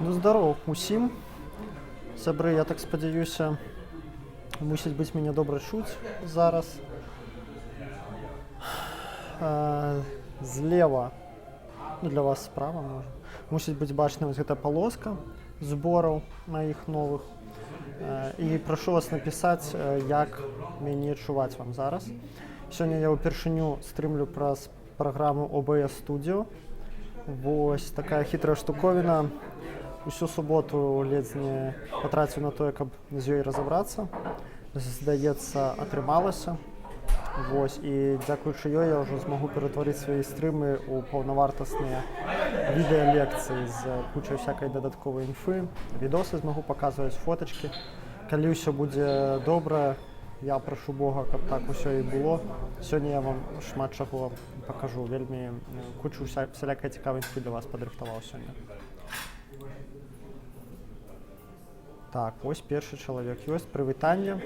Ну, здароў усім. Сябры, я так спадзяюся, мусіць быць мяне добра чуць зараз. Злева, ну, для вас справа, можа, мусіць быць бачна вось гэта палоска збораў маіх новых. І прашу вас напісаць, як мяне чуваць вам зараз. Сёння я ўпершыню стрымлю праз праграму OBS Studio. Вось такая хітрая штуковіна. Усю суботу ледзь не патраціў на тое, каб з ёй разабрацца. Здаецца, атрымалася. Вось, і дзякуючы ёй я ўжо змагу ператварыць свае стрымы ў паўнавартасныя відэалекцыі з кучай всякай дадатковай інфы. Відосы змагу паказваць, фотачкі. Калі ўсё будзе добра, я прашу Бога, каб так усё і было. Сёння я вам шмат чаго пакажу, вельмі кучу всялякай цікавай інфы для вас падрыхтаваў сёння. Так, вось першы чалавек ёсць. Прывітанне.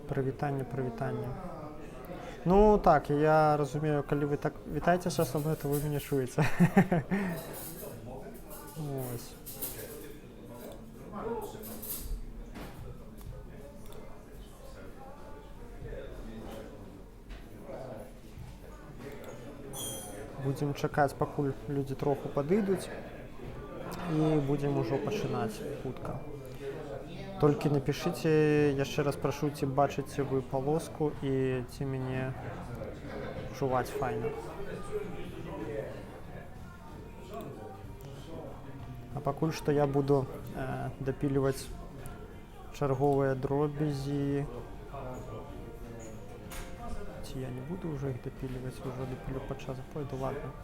Прывітанне, прывітанне. Ну так, я разумею, калі вы так вітаецеся са мной, то вы мяне чуеце. Ось. Будзем чакаць, пакуль людзі троху падыдуць, і будзем ужо пачынаць хутка. Толькі напішыце, яшчэ раз прашу, ці бачыце вы палоску і ці мяне чуваць файна. А пакуль што я буду дапіліваць чарговыя дробязі. Ці я не буду ўжо іх дапіліваць, ужо дапілю падчас пойду, ладно.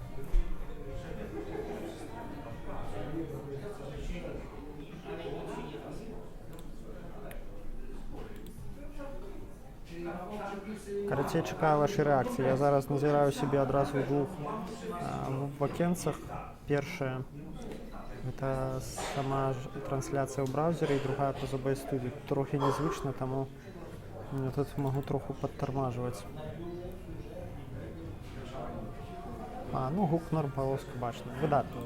Карацей, чакаю вашай рэакцыі. Я зараз назіраю сябе адразу ў двух вакенцах. Першае — гэта сама ж трансляцыя ў браузеры, і другая праз OBS Studio. Трохі незвычна, таму я тут магу троху падтармажваць. А, ну гук норм, палоска бачна. Выдатна.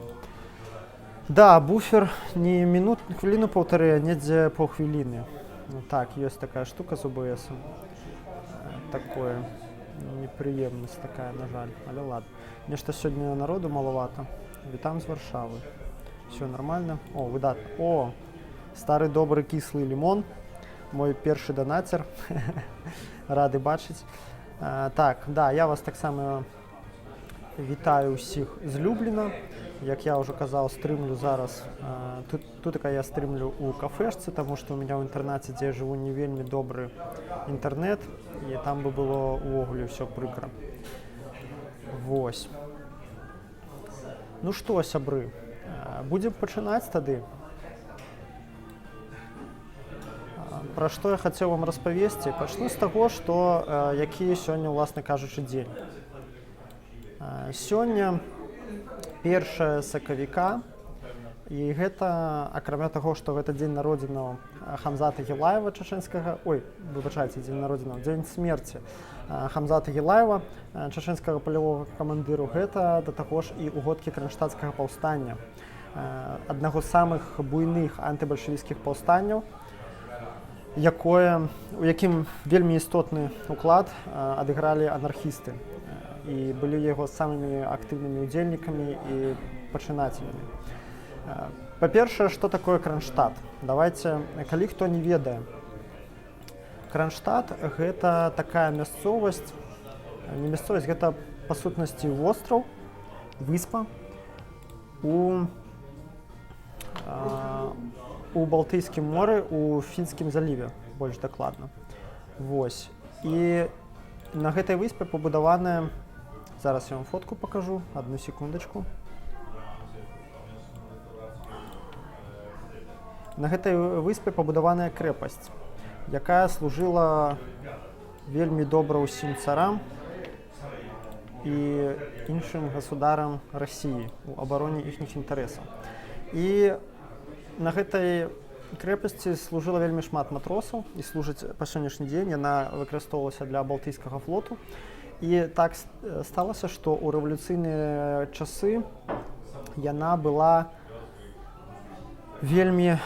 Да, буфер не мінут, хвіліну паўтары, а недзе паўхвіліны. Ну, так, ёсць такая штука з OBS. Такое. Непрыемнасць такая, на жаль. Але ладно. Нешта сёння народу маловато. Вітам з Варшавы. Всё нормально. О, выдатна. О, стары добры кіслы лімон. Мой першы данацер. Рады бачыць. Так, да, я вас таксама вітаю ўсіх з Любліна. Як я ўжо казаў, стрымлю зараз. Тут я стрымлю ў кафешцы, таму што ў меня ў інтэрнаце, дзе я жыву, не вельмі добры інтэрнэт, і там бы было ўвогуле ўсё прыкра. Вось. Ну што, сябры, будзем пачынаць тады. Пра што я хацеў вам распавесці? Пачну з таго, што які сёння, уласна кажучы, дзень. Сёння 1 сакавіка, і гэта, акрамя таго, што гэта дзень народзінаў Хамзата Гелаева чачэнскага, ой, выбачайце, дзень народзінаў, дзень смерці Хамзата Гелаева, чачэнскага палявога камандыру, гэта да таго ж і угодкі кранштацкага паўстання, аднаго з самых буйных антыбальшавіцкіх паўстанняў, у якім вельмі істотны уклад адыгралі анархісты і былі яго самымі актыўнымі удзельнікамі і пачынацелямі. Па-першае, што такое Кронштадт? Давайте, калі хто не ведае. Кронштадт — гэта такая мясцовасць, не мясцовасць, гэта па сутнасці востраў, выспа у Балтыйскім моры, у Фінскім заліве, больш дакладна. Вось. І на гэтай выспе пабудаваная, зараз я вам фотку покажу, одну секундочку. На гэтай выспе пабудаваная крэпасць, якая служыла вельмі добра ўсім царам і іншым государам Расіі у абароне іхніх інтарэсаў. І на гэтай крэпасці служыла вельмі шмат матросаў і служыць па сённяшні дзень, яна выкарыстоўвалася для Балтыйскага флоту. І так сталася, што ў рэвалюцыйныя часы яна была вельмі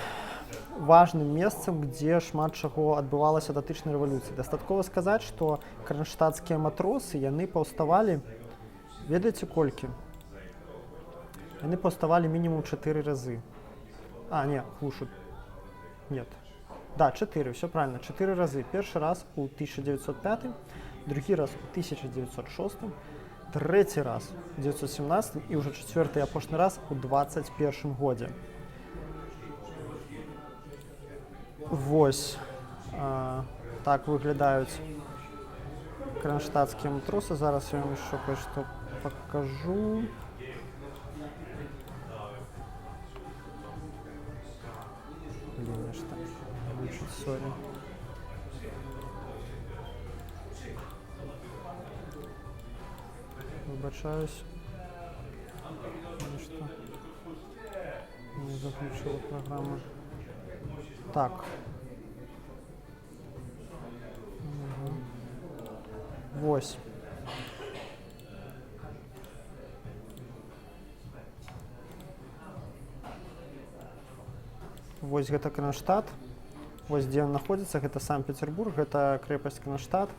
важным месцам, дзе шмат чаго адбывалася датычна рэвалюцыі. Дастаткова сказаць, што кранштацкія матросы, яны паўставалі, ведаеце, колькі? Яны паўставалі мінімум чатыры разы. А, не, хлушу. Нет. Да, 4, все правильно, 4 разы. Першы раз у 1905, другі раз у 1906, трэці раз у 917 і ўжо чацвёрты, апошні раз у 21 годзе. Вось так выглядаюць кронштадтскія матросы. Зараз я вам еще кое-что покажу. Блин, что глючит, сори. Выбачаюсь. Нешта не заглючила программа. Так. Мгм. Вось. Вось гэта Кронштадт. Вось дзе ён находзіцца, гэта Санкт-Петербург, гэта крэпасць Кронштадт.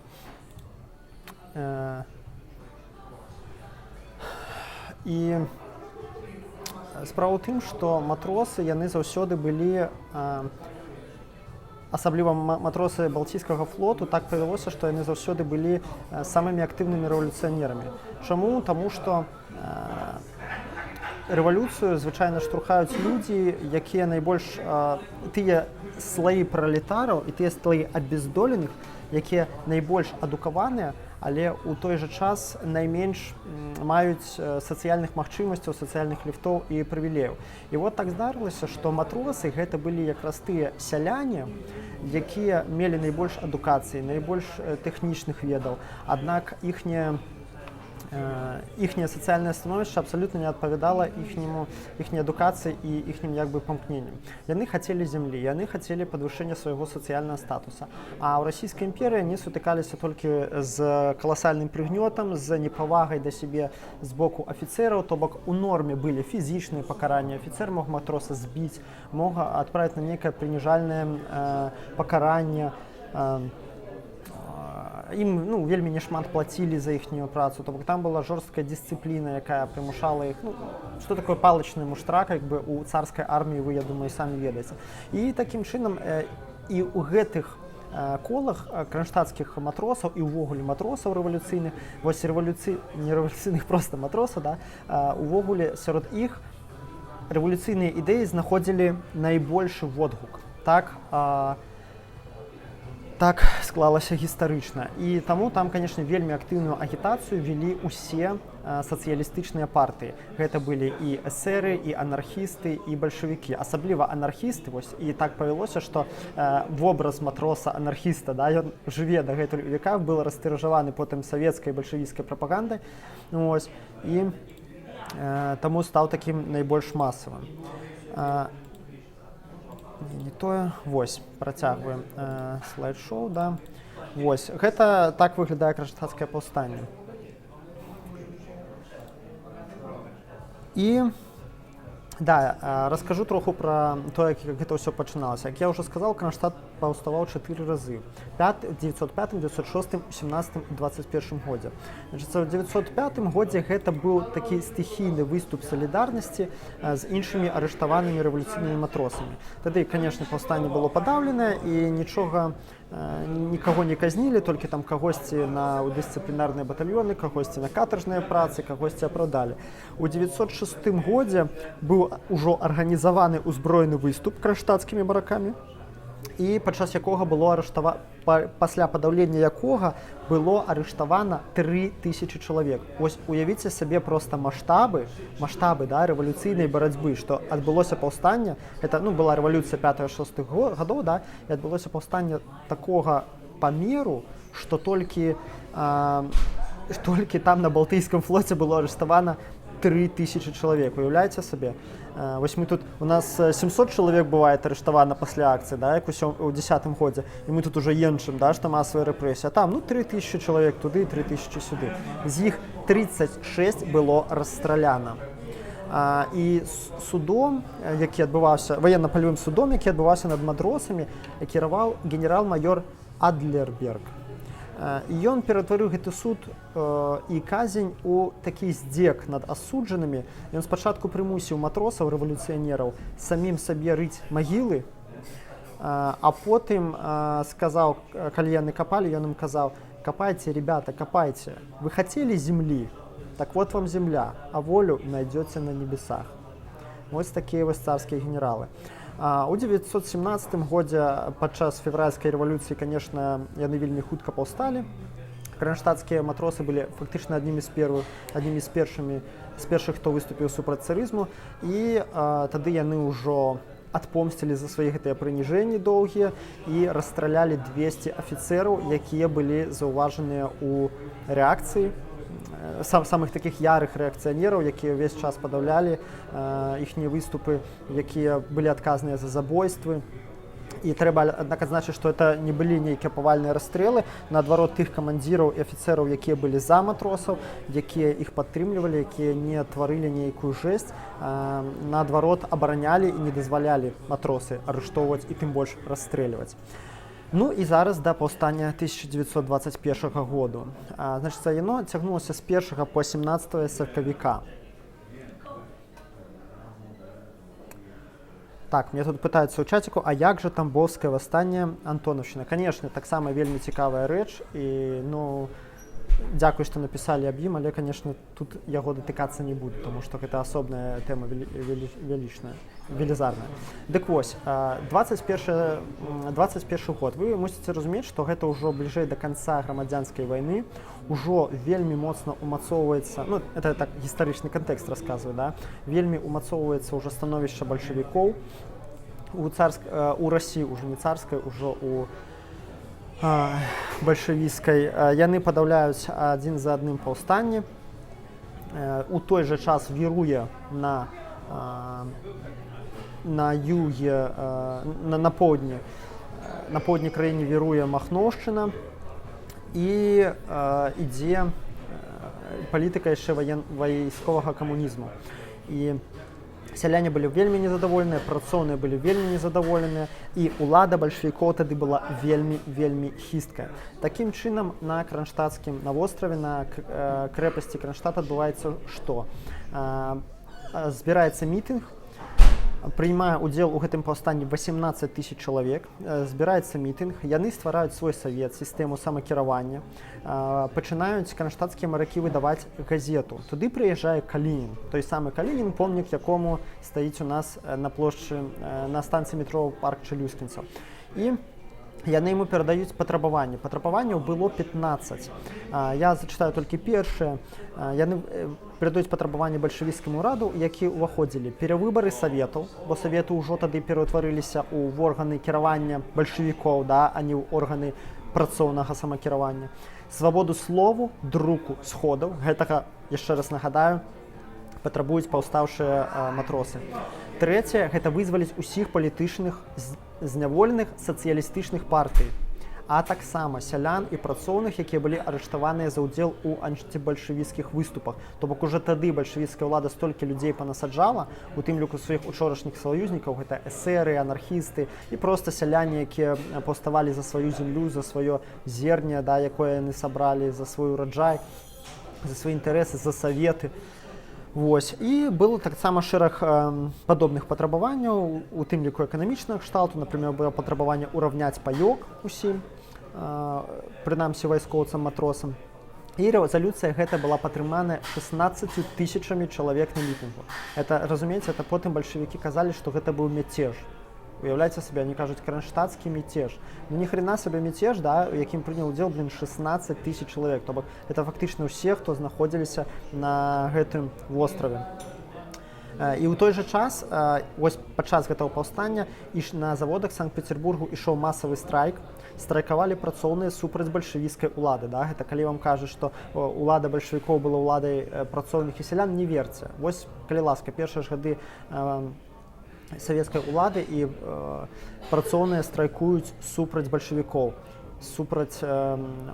І справа ў тым, што матросы, яны заўсёды былі, асабліва матросы Балтійскага флоту, так павялося, што яны заўсёды былі самымі актыўнымі рэвалюцыянерамі. Чаму? Таму што рэвалюцыю звычайна штурхаюць людзі, якія найбольш, тыя слаі пралетараў і тыя слаі абездоленых, якія найбольш адукаваныя, але ў той жа час найменш маюць сацыяльных магчымасцяў, сацыяльных ліфтоў і прывілеяў. І вот так здарылася, што матросы гэта былі якраз тыя сяляне, якія мелі найбольш адукацыі, найбольш тэхнічных ведаў. Аднак іхняе сацыяльнае становішча абсалютна не адпавядала іхняй адукацыі і іхнім як бы памкненням. Яны хацелі зямлі, яны хацелі падвышэння свайго сацыяльнага статуса. А ў Расійскай імперыі они сутыкаліся толькі з каласальным прыгнётам, з непавагай да сябе з боку афіцэраў, то бок у норме былі фізічныя пакаранні. Афіцэр мог матроса збіць, мог адправіць на нейкае прыніжальнае пакаранне. Ім, ну, вельмі няшмат плацілі за іхнюю працу, то бок там была жорсткая дысцыпліна, якая прымушала іх, ну, что такое палачны муштра, как бы, у царскай арміі, вы, я думаю, самі ведаеце. І такім чынам і ў гэтых колах кронштадтскіх матросаў і ўвогуле матросаў рэвалюцыйных, вось не рэвалюцыйных, просто матросаў, да, увогуле сярод іх рэвалюцыйныя ідэі знаходзілі найбольшы водгук. Так склалася гістарычна. І таму там, конечно, вельмі актыўную агітацыю вялі ўсе сацыялістычныя партыі. Гэта былі і эсэры, і анархісты, і бальшавікі, асабліва анархісты. Вось і так павялося, што вобраз матроса анархіста, да, ён жыве дагэтуль у веках, был растыражаваны потым савецкай, бальшавіцкай прапагандай. Вось, і таму стаў такім найбольш масавым. Не тое. Вось, працягваем слайд-шоу, да. Вось гэта так выглядае кронштадтскае паўстанне. І да, раскажу троху пра то, як гэта ўсё пачыналася. Як я ўжо сказал, Кронштадт паўставаў чатыры разы: 5, 905, 906, 17, 21 годзе. Значит, у 905 годзе гэта быў такі стыхійны выступ салідарнасці з іншымі арыштаванымі рэвалюцыйнымі матросамі. Тады, конечно, паўстанне было падаўленае, і нічога, нікаго не казнілі, толькі там кагосьці на ў дысцыплінарныя батальёны, кагосьці на катаржныя працы, кагосьці апраўдалі. У 906 годзе быў ужо арганізаваны ўзброены выступ кронштадтскімі маракамі, і падчас якога было арыштава пасля падаўлення якога было арыштавана 3000 чалавек. Ось уявіце сабе просто масштабы, да, рэвалюцыйнай барацьбы, што адбылося паўстанне, это, ну, была рэвалюцыя 5-6 гадоў, да, і адбылося паўстанне такога памеру, што толькі там на Балтыйскім флоце было арыштавана 3000 чалавек, уяўляеце сабе? Вось мы тут, у нас 700 чалавек бывает арыштавана пасля акцыі, да, як у 10-м годзе, і мы тут уже енчым, да, што масавая рэпрэсія. Там, ну, 3000 чалавек туды, 3000 сюды. З іх 36 было расстраляна. І судом, які адбываўся, ваенна-палявым судом, які адбываўся над матросамі, кіраваў генерал-майор Адлерберг. І ён ператварыў гэты суд і казнь у такі здзек над асуджанымі. Ён спачатку прымусіў матросаў рэвалюцыянераў самім сабе рыць магілы, а потым сказаў, калі яны капалі, ён ім казаў: «Копайте, ребята, копайте. Вы хотели земли? Так вот вам земля, а волю найдете на небесах». Вось такія вось царскія генералы. У 917 годзе падчас Февральскай рэвалюцыі, конечно, яны вельмі хутка паўсталі. Кранштадтскія матросы былі фактычна аднімі з первых, аднімі з першымі з першых, хто выступіў супраць царызму, і тады яны ўжо адпомсцілі за свае гэтыя прыніжэнні доўгія і расстралялі 200 афіцэраў, якія былі заўважаныя ў рэакцыі, самых такіх ярых рэакцыянераў, якія ўвесь час падаўлялі іхнія выступы, якія былі адказныя за забойствы. І трэба, аднак, адзначыць, што это не былі нейкія павальныя расстрэлы. Наадварот, тых камандзіраў і афіцэраў, якія былі за матросаў, якія іх падтрымлівалі, якія не тварылі нейкую жэсць, наадварот, абаранялі і не дазвалялі матросы арыштоўваць і тым больш расстрэльваць. Ну і зараз да паўстання 1921 году. Значыцца, яно цягнулася з 1 по 17 сакавіка. Так, мне тут пытаюцца ў чаціку, а як жа Тамбовское восстание, Антоновщина? Конечно, таксама вельмі цікавая рэч, і, ну, дзякуй, што напісалі аб ім, але, конечно, тут яго датыкацца не буду, тому што гэта асобная тэма, велічная, велізарная. Дык вось, 21 год. Вы мусіце разумець, што гэта ўжо бліжэй да канца грамадзянскай вайны, ўжо вельмі моцна умацоўваецца, ну, это так гістарычны кантэкст расказваю, да, вельмі умацоўваецца ўжо становішча бальшавікоў у Расіі, ўжо не царскай, ужо у бальшавіцкай. Яны падаўляюць адзін за адным паўстанні. У той жа час віруе на юге, на поўдні краіне віруе махноўшчына і ідзе палітыка яшчэ вайсковага камунізму. І сяляне былі вельмі незадаволеныя, працоўныя былі вельмі незадаволеныя, і ўлада бальшавікоў тады была вельмі, вельмі хісткая. Такім чынам, на Кранштадтскім, на востраве, на крэпасці Кранштадт адбываецца што? Збіраецца мітынг, прыймае удзел у гэтым паўстанні 18 тысяч чалавек, збіраецца мітынг, яны ствараюць свой савет, сістэму самакіравання, пачынаюць кранштадтскія маракі выдаваць газету. Туды прыязджае Калінін, той самы Калінін, помнік якому стаіць у нас на плошчы, на станцыі метро Парк Чалюскінцаў. І яны яму перадаюць патрабаванні. Патрабаванняў было 15. Я зачытаю толькі першае. Яны перадаюць патрабаванні бальшавіцкаму ўраду, які ўваходзілі: перавыбары саветаў, бо саветы ўжо тады пераўтварыліся ў органы кіравання бальшавікоў, да, а не ў органы працоўнага самакіравання, свабоду слову, друку, сходаў. Гэтага, яшчэ раз нагадаю, патрабуюць паўстаўшыя матросы. Трэцяе — гэта вызваліць усіх палітычных зняволеных сацыялістычных партый, а таксама сялян і працоўных, якія былі арыштаваныя за ўдзел у антыбальшавіцкіх выступах. То бок уже тады бальшавіцкая ўлада столькі людзей панасаджала, у тым ліку сваіх учорашніх саюзнікаў, гэта эсэры, анархісты і проста сяляне, якія паўставалі за сваю зямлю, за сваё зерне, да, якое яны сабралі, за свой ураджай, за свае інтарэсы, за саветы. Вось. І было таксама шэраг падобных патрабаванняў, у тым ліку эканамічнага кшталту. Например, было патрабаванне ўраўняць паёк усім, прынамсі вайскоўцам, матросам. І рэзалюцыя гэта была падтрыманая 16 тысячамі чалавек на мітынгу. Это, разумееце, это потым бальшавікі казалі, што гэта быў мяцеж. Уяўляйце сабе, они кажуць: «Кранштадтскі мятеж». Ну ни хрена себе мятеж, да, у якім прыняў удзел, блин, 16 тысяч чалавек. То бок это фактычна ўсе, хто знаходзіліся на гэтым востраве. І ў той жа час, вось падчас гэтага паўстання і ж на заводах Санкт-Петербургу ішоў масавы страйк, страйкавалі працоўныя супраць бальшавіцкай улады. Да? Гэта калі вам кажуць, што улада бальшавікоў была ўладай працоўных і сялян, не верце. Вось, калі ласка, першыя ж гады савецкай улады, і працоўныя страйкуюць супраць бальшавікоў, супраць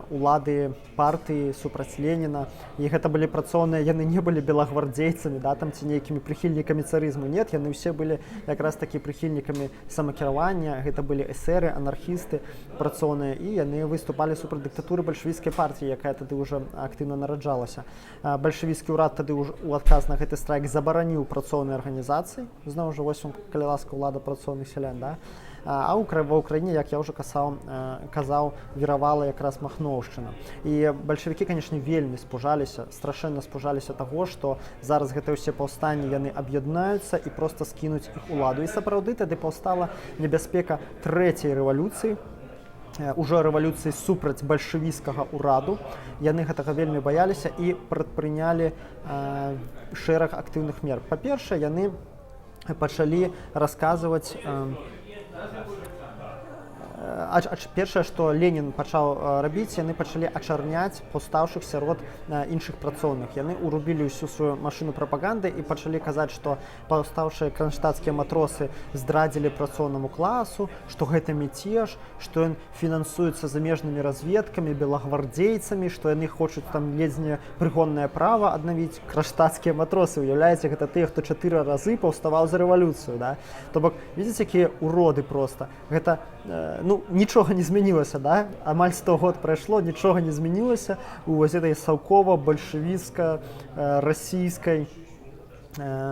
улады партыі, супраць Леніна. І гэта былі працоўныя, яны не былі белагвардзейцамі, да, там, ці нейкімі прыхільнікамі царызму. Нет, яны ўсе былі якраз такі прыхільнікамі самакіравання, гэта былі эсеры, анархісты працоўныя, і яны выступалі супраць дыктатуры бальшавіцкай партіі, якая тады ўжо актыўна нараджалася. Бальшавіцкі ўрад тады ўж у адказ на гэты страйк забараніў працоўныя арганізацыі. Зноў жа, вось вам, калі ласка, улада працоўных, сялян, да? А ва Ўкраіне, як я ўжо казаў, віравала якраз махноўшчына. І бальшавікі, конечно, вельмі спужаліся, страшэнна спужаліся таго, што зараз гэта ўсе паўстанні яны аб'яднаюцца і проста скінуць іх уладу. І сапраўды тады паўстала небяспека трэцяй рэвалюцыі, ўжо рэвалюцыі супраць бальшавіцкага ўраду. Яны гэтага вельмі баяліся і прадпрынялі шэраг актыўных мер. Па-першае, яны пачалі расказваць, першае, што Ленін пачаў рабіць, яны пачалі ачарняць паўстаўшых сярод іншых працоўных. Яны урубілі ўсю сваю машыну прапаганды і пачалі казаць, што паўстаўшыя кранштацкія матросы здрадзілі працоўнаму класу, што гэта мятеж, што ён фінансуецца замежнымі разведкамі, белагвардзейцамі, што яны хочуць там ледзь не прыгоннае права аднавіць. Кранштацкія матросы, уяўляеце, гэта тыя, хто чатыры разы паўставаў за рэвалюцыю, да? То бок, видите, якія уроды просто. Гэта ну, нічога не змянілася, да? Амаль 100 год прайшло, нічога не змянілася у вось этой саўкова бальшавіцка расійскай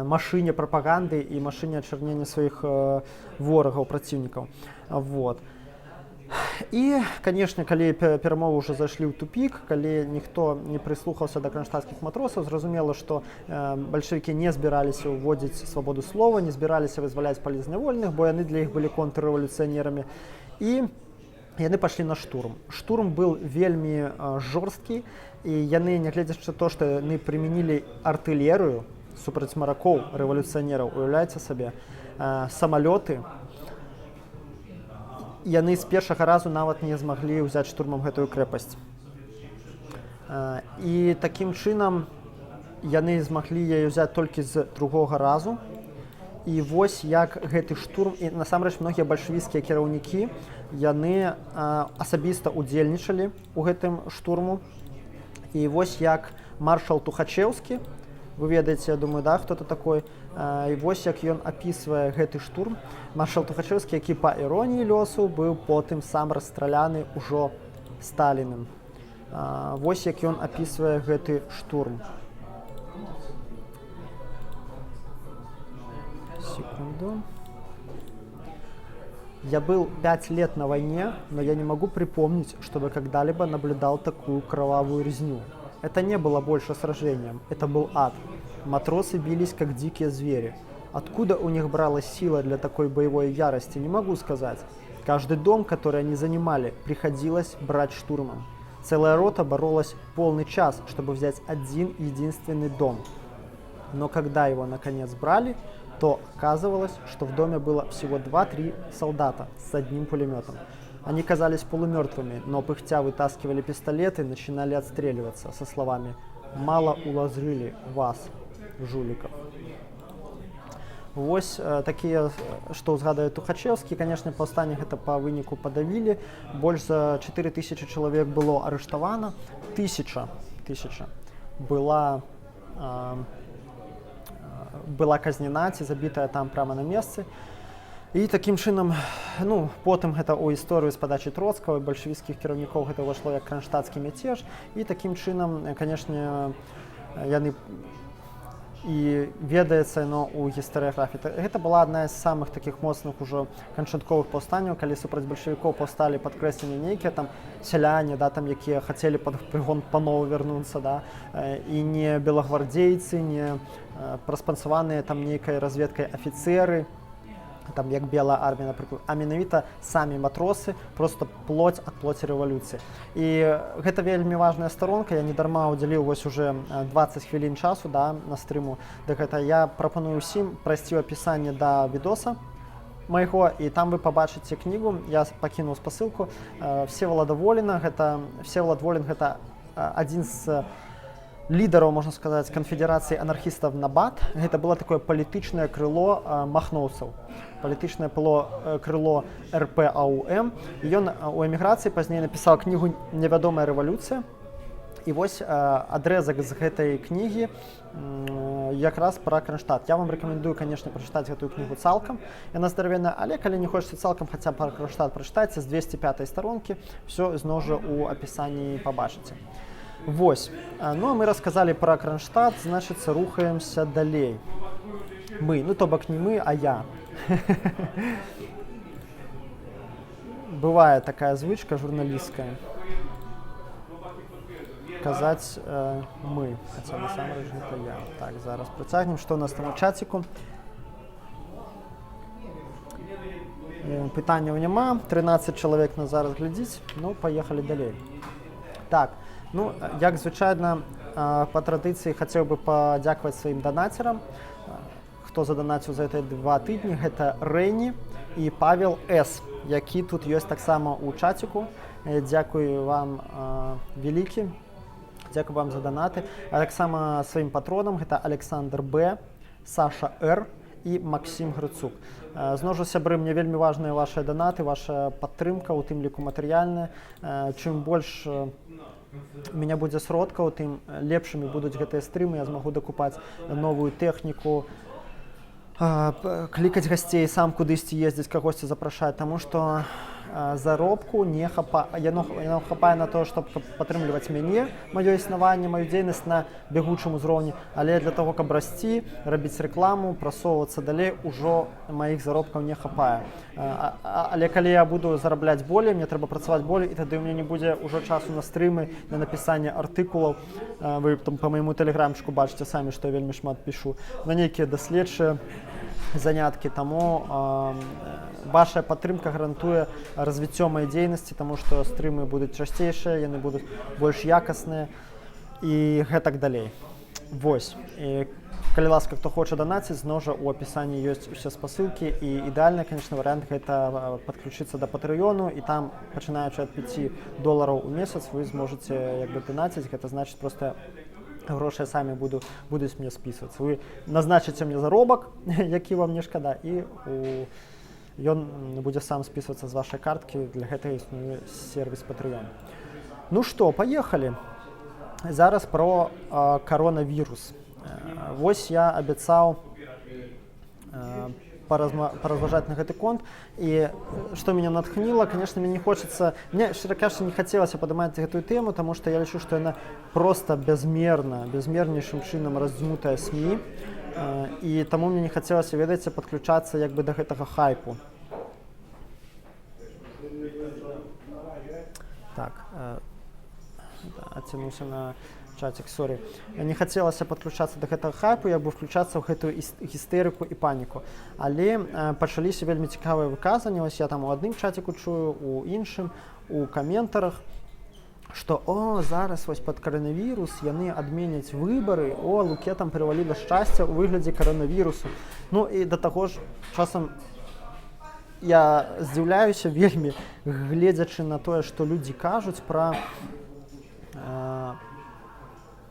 машыне прапаганды і машыне ачарнення сваіх ворагаў, праціўнікаў. Вот. І, конечно, калі перамовы ўжо зайшлі ў тупік, калі ніхто не прыслухаўся да кранштацкіх матросаў, зразумела, што бальшавікі не збіраліся ўводзіць свабоду слова, не збіраліся вызваляць палітзняволеных, бо яны для іх былі контррэвалюцыянерамі. І яны пайшлі на штурм. Штурм был вельмі жорсткі, і яны, нягледзячы то, што яны прымянілі артылерыю супраць маракоў рэвалюцыянераў, уяўляеце сабе, самалёты, яны з першага разу нават не змаглі ўзяць штурмам гэтую крэпасць. І такім чынам яны змаглі яе ўзяць толькі з другога разу. І вось як гэты штурм, і насамрэч многія бальшавіцкія кіраўнікі, яны асабіста удзельнічалі ў гэтым штурму. І вось як маршал Тухачеўскі, вы ведаеце, я думаю, да, хто это такой, і вось як ён апісвае гэты штурм. Маршал Тухачеўскі, які па іроніі лёсу быў потым сам расстраляны ўжо Сталіным. Вось як ён апісвае гэты штурм. Секунду. «Я был 5 лет на войне, но я не могу припомнить, чтобы когда-либо наблюдал такую кровавую резню. Это не было больше сражением, это был ад. Матросы бились, как дикие звери. Откуда у них бралась сила для такой боевой ярости, не могу сказать. Каждый дом, который они занимали, приходилось брать штурмом. Целая рота боролась полный час, чтобы взять один единственный дом. Но когда его наконец брали, то оказывалось, что в доме было всего 2-3 солдата с одним пулеметом. Они казались полумертвыми, но, пыхтя, вытаскивали пистолеты и начинали отстреливаться со словами: «Мало уложили вас, жуликов». Вось такія, што ўзгадае Тухачеўскі. Конечно, паўстанне гэта па выніку падавілі. Больш за 4000 чалавек было арыштавана, тысяча была казнена ці забітая там прямо на месцы. І такім чынам, ну, потым гэта ў гісторыю з падачы Троцкага і бальшавіцкіх кіраўнікоў гэта ўвайшло як кранштацкі мяцеж. І такім чынам, конечно, яны і ведаецца яно ў гістарыяграфіі. Гэта была адна з самых такіх моцных ужо канчатковых паўстанняў, калі супраць бальшавікоў паўсталі, падкрэслены, нейкія там сяляне, да, там, якія хацелі пад прыгон паноў вярнуцца, да, і не белагвардзейцы, не праспансаваныя там нейкай разведкай афіцеры. Там, як Белая армія, напрыклад, а менавіта самі матросы, просто плоть ад плоти рэвалюцыі. І гэта вельмі важная старонка. Я не дарма удзяліў вось уже 20 хвілін часу, да, на стрыму. Дык гэта я прапаную ўсім прайсці ў апісанне да відоса майго, і там вы пабачыце кнігу. Я пакінуў спасылку Всеволода Воліна. Гэта Всеволод Волін, гэта адзін з лідараў, можна сказаць, канфедэрацыі анархістаў «Набат». Гэта было такое палітычнае крыло махноўцаў, палітычнае крыло РПАУМ. І ён у эміграцыі пазней напісаў кнігу «Невядомая рэвалюцыя». І вось адрэзак з гэтай кнігі якраз пра Кранштадт. Я вам рэкамендую, конечно, прачытаць гэтую кнігу цалкам, яна здаравенная, але калі не хочаце цалкам, хаця пра Кранштадт прачытайце з 205 старонкі. Все зноў жа у апісанні пабачыце. Вось. Ну а мы расказалі пра Кранштадт, значыцца, рухаемся далей. Мы, ну, то бок не мы, а я. Бывае такая звычка журналісцкая казаць «мы», хаця насамрэч гэта я. Так, зараз працягнем, што у нас там у чаціку. Пытанняў няма, 13 чалавек нас зараз глядзіць. Ну, паехалі далей. Так, ну, як звычайна, па традыцыі хацеў бы падзякаваць сваім данацерам, хто заданаціў за гэтыя 2 тыдні. Гэта Рэйні і Павел С, які тут ёсць таксама ў чаціку. Дзякую вам вялікі. Дзякую вам за данаты. А таксама сваім патронам, гэта Александр Б, Саша Р і Максім Грыцук. Зноў жа, сябры, мне вельмі важныя вашыя данаты, ваша падтрымка, у тым ліку матэрыяльная. Чым больш у меня будзе сродкаў, тым лепшымі будуць гэтыя стрымы, я змагу дакупаць новую тэхніку, клікаць гасцей, сам кудысьці ездзіць, кагосьці запрашаць, таму што заробку не хапа, яно хапае на то, чтобы падтрымліваць мяне, маё існаванне, маю дзейнасць на бягучым узроўні, але для того, каб расці, рабіць рэкламу, прасоўвацца далей, ужо маіх заробкаў не хапае. Але калі я буду зарабляць болей, мне трэба працаваць болей, і тады у мяне не будзе ўжо часу на стрымы, на напісанне артыкулаў. Вы там по майму тэлеграмчыку бачыце самі, што я вельмі шмат пішу, на нейкія даследчыя заняткі. Таму ваша падтрымка гарантуе развіццё маёй дзейнасці, таму што стрымы будуць часцейшыя, яны будуць больш якасныя і гэтак далей. Вось, і калі ласка, хто хоча данаціць, зноў жа, у апісанні ёсць усе спасылкі. І ідэальны, конечно, варыянт — гэта падключыцца да Патрыёну, і там, пачынаючы ад 5 долараў у месяц, вы зможаце як бы данаціць. Гэта значыць, просто грошы самі будуць мне спісвацца. Вы назначыце мне заробак, які вам не шкада, і ён будзе сам спісвацца з вашай карткі. Для гэтага існуе сервіс Patreon. Ну что, поехали. Зараз про каронавірус. Вось я абяцаў паразважаць на гэты конт. І што меня натхніла? Конечно, мне не хочется, мне, шчыра кажучы, не хацелася падымаць гэтую тэму, таму што я лічу, што яна просто бязмерна, бязмернейшым чынам раздзьмутая СМІ, і таму мне не хацелася, ведаеце, падключацца як бы да гэтага хайпу. Так, адцянуўся на чацік, сорі. Не хацелася падключацца да гэтага хайпу, як бы включацца ў гэтую гістэрыку і паніку. Але пачаліся вельмі цікавыя выказанні. Вось я там у адным чаціку чую, у іншым, у каментарах, што о, зараз вось пад каранавірус яны адменяць выбары, о, Луке там прываліла шчасце ў выглядзе каранавірусу. Ну і да таго ж, часам я здзіўляюся вельмі, гледзячы на тое, што людзі кажуць пра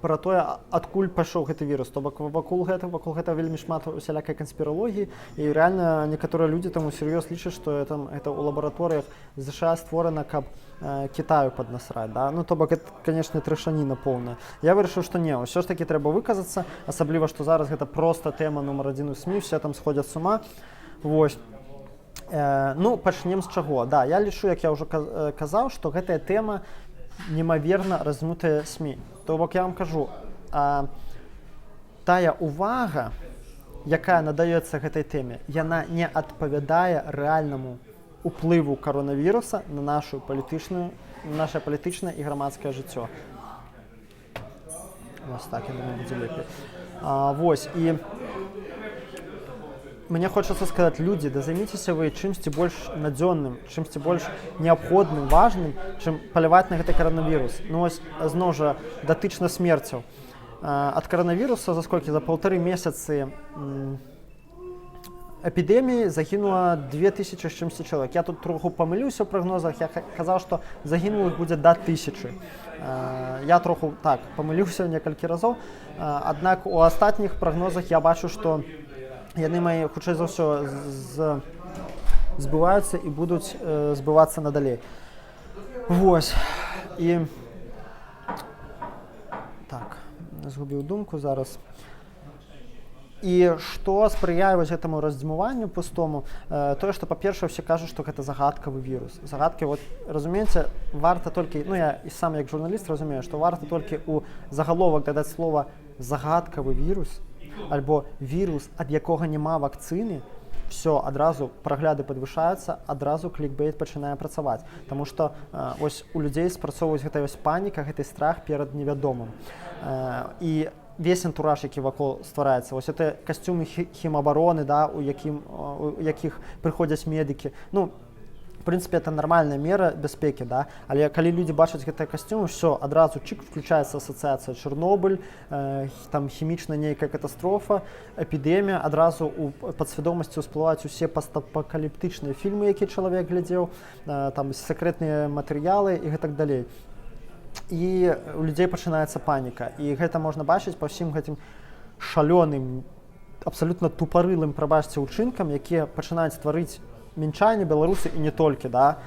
тое, адкуль пайшоў гэты вірус. То бок вакол гэтага вельмі шмат усялякай канспіралогіі, і рэальна некаторыя людзі там усур'ёз лічаць, што там это ў лабараторыях ЗША створана, каб Китаю паднасраць, да? Ну, то бок это, конечно, трэшаніна поўная. Я вырашыў, што не, ўсё ж таки трэба выказацца, асабліва што зараз гэта просто тэма нумар адзін у СМІ, все там сходят с ума. Вось. Ну, пачнем з чаго. Да, я лічу, як я ўжо казаў, што гэтая тэма немаверна раздзьмутая СМІ. То бок я вам кажу, тая увага, якая надаецца гэтай тэме, яна не адпавядае рэальнаму уплыву каронавіруса на нашу палітычную, наше палітычнае і грамадскае жыццё. Вось так, я думаю, будзе лепей. Вось, і Мне хочацца сказаць: людзі, да займіцеся вы чымсьці больш надзённым, чымсьці больш неабходным, важным, чым паляваць на гэты каранавірус. Ну вось, зноў жа, датычна смерцяў. Ад каранавіруса за сколькі, за паўтары месяцы эпідэміі загінула 2000 з чымсьці чалавек. Я тут троху памыліўся ў прагнозах, я казаў, што загінулых будзе да 1000. Я троху так памыліўся некалькі разоў. Аднак у астатніх прагнозах я бачу, што яны мае, хутчэй за ўсё, збываюцца і будуць збывацца надалей. Вось. І так, згубіў думку зараз. І што спрыяе вось гэтаму раздзьмуванню пустому, тое, што, па-першае, усе кажуць, што гэта загадкавы вірус. Загадкі, вот, разумееце, варта толькі, ну, я і сам як журналіст разумею, што варта толькі ў загаловак дадаць слова «загадкавы вірус» альбо «вірус, ад якога няма вакцыны», все, адразу прагляды падвышаюцца, адразу клікбейт пачынае працаваць. Таму што ось у людзей спрацоўваюць гэтая вось паніка, гэты страх перад невядомым. І весь антураж, які вакол ствараецца, вось это касцюмы хімабароны, да, у якіх прыходзяць медыкі. Ну, в принципе, это нармальная мера бяспекі, да, але калі людзі бачаць гэтыя касцюмы, все, адразу чык, включаецца асацыяцыя Чарнобыль, там хімічная нейкая катастрофа, эпідэмія, адразу у падсвядомасці ўсплываюць усе постапакаліптычныя фільмы, якія чалавек глядзеў, там сакрэтныя матэрыялы і гэтак далей. І у людзей пачынаецца паніка. І гэта можна бачыць па ўсім гэтым шалёным, абсалютна тупарылым, прабачце, учынкам, якія пачынаюць стварыць мінчане, беларусы і не толькі, да,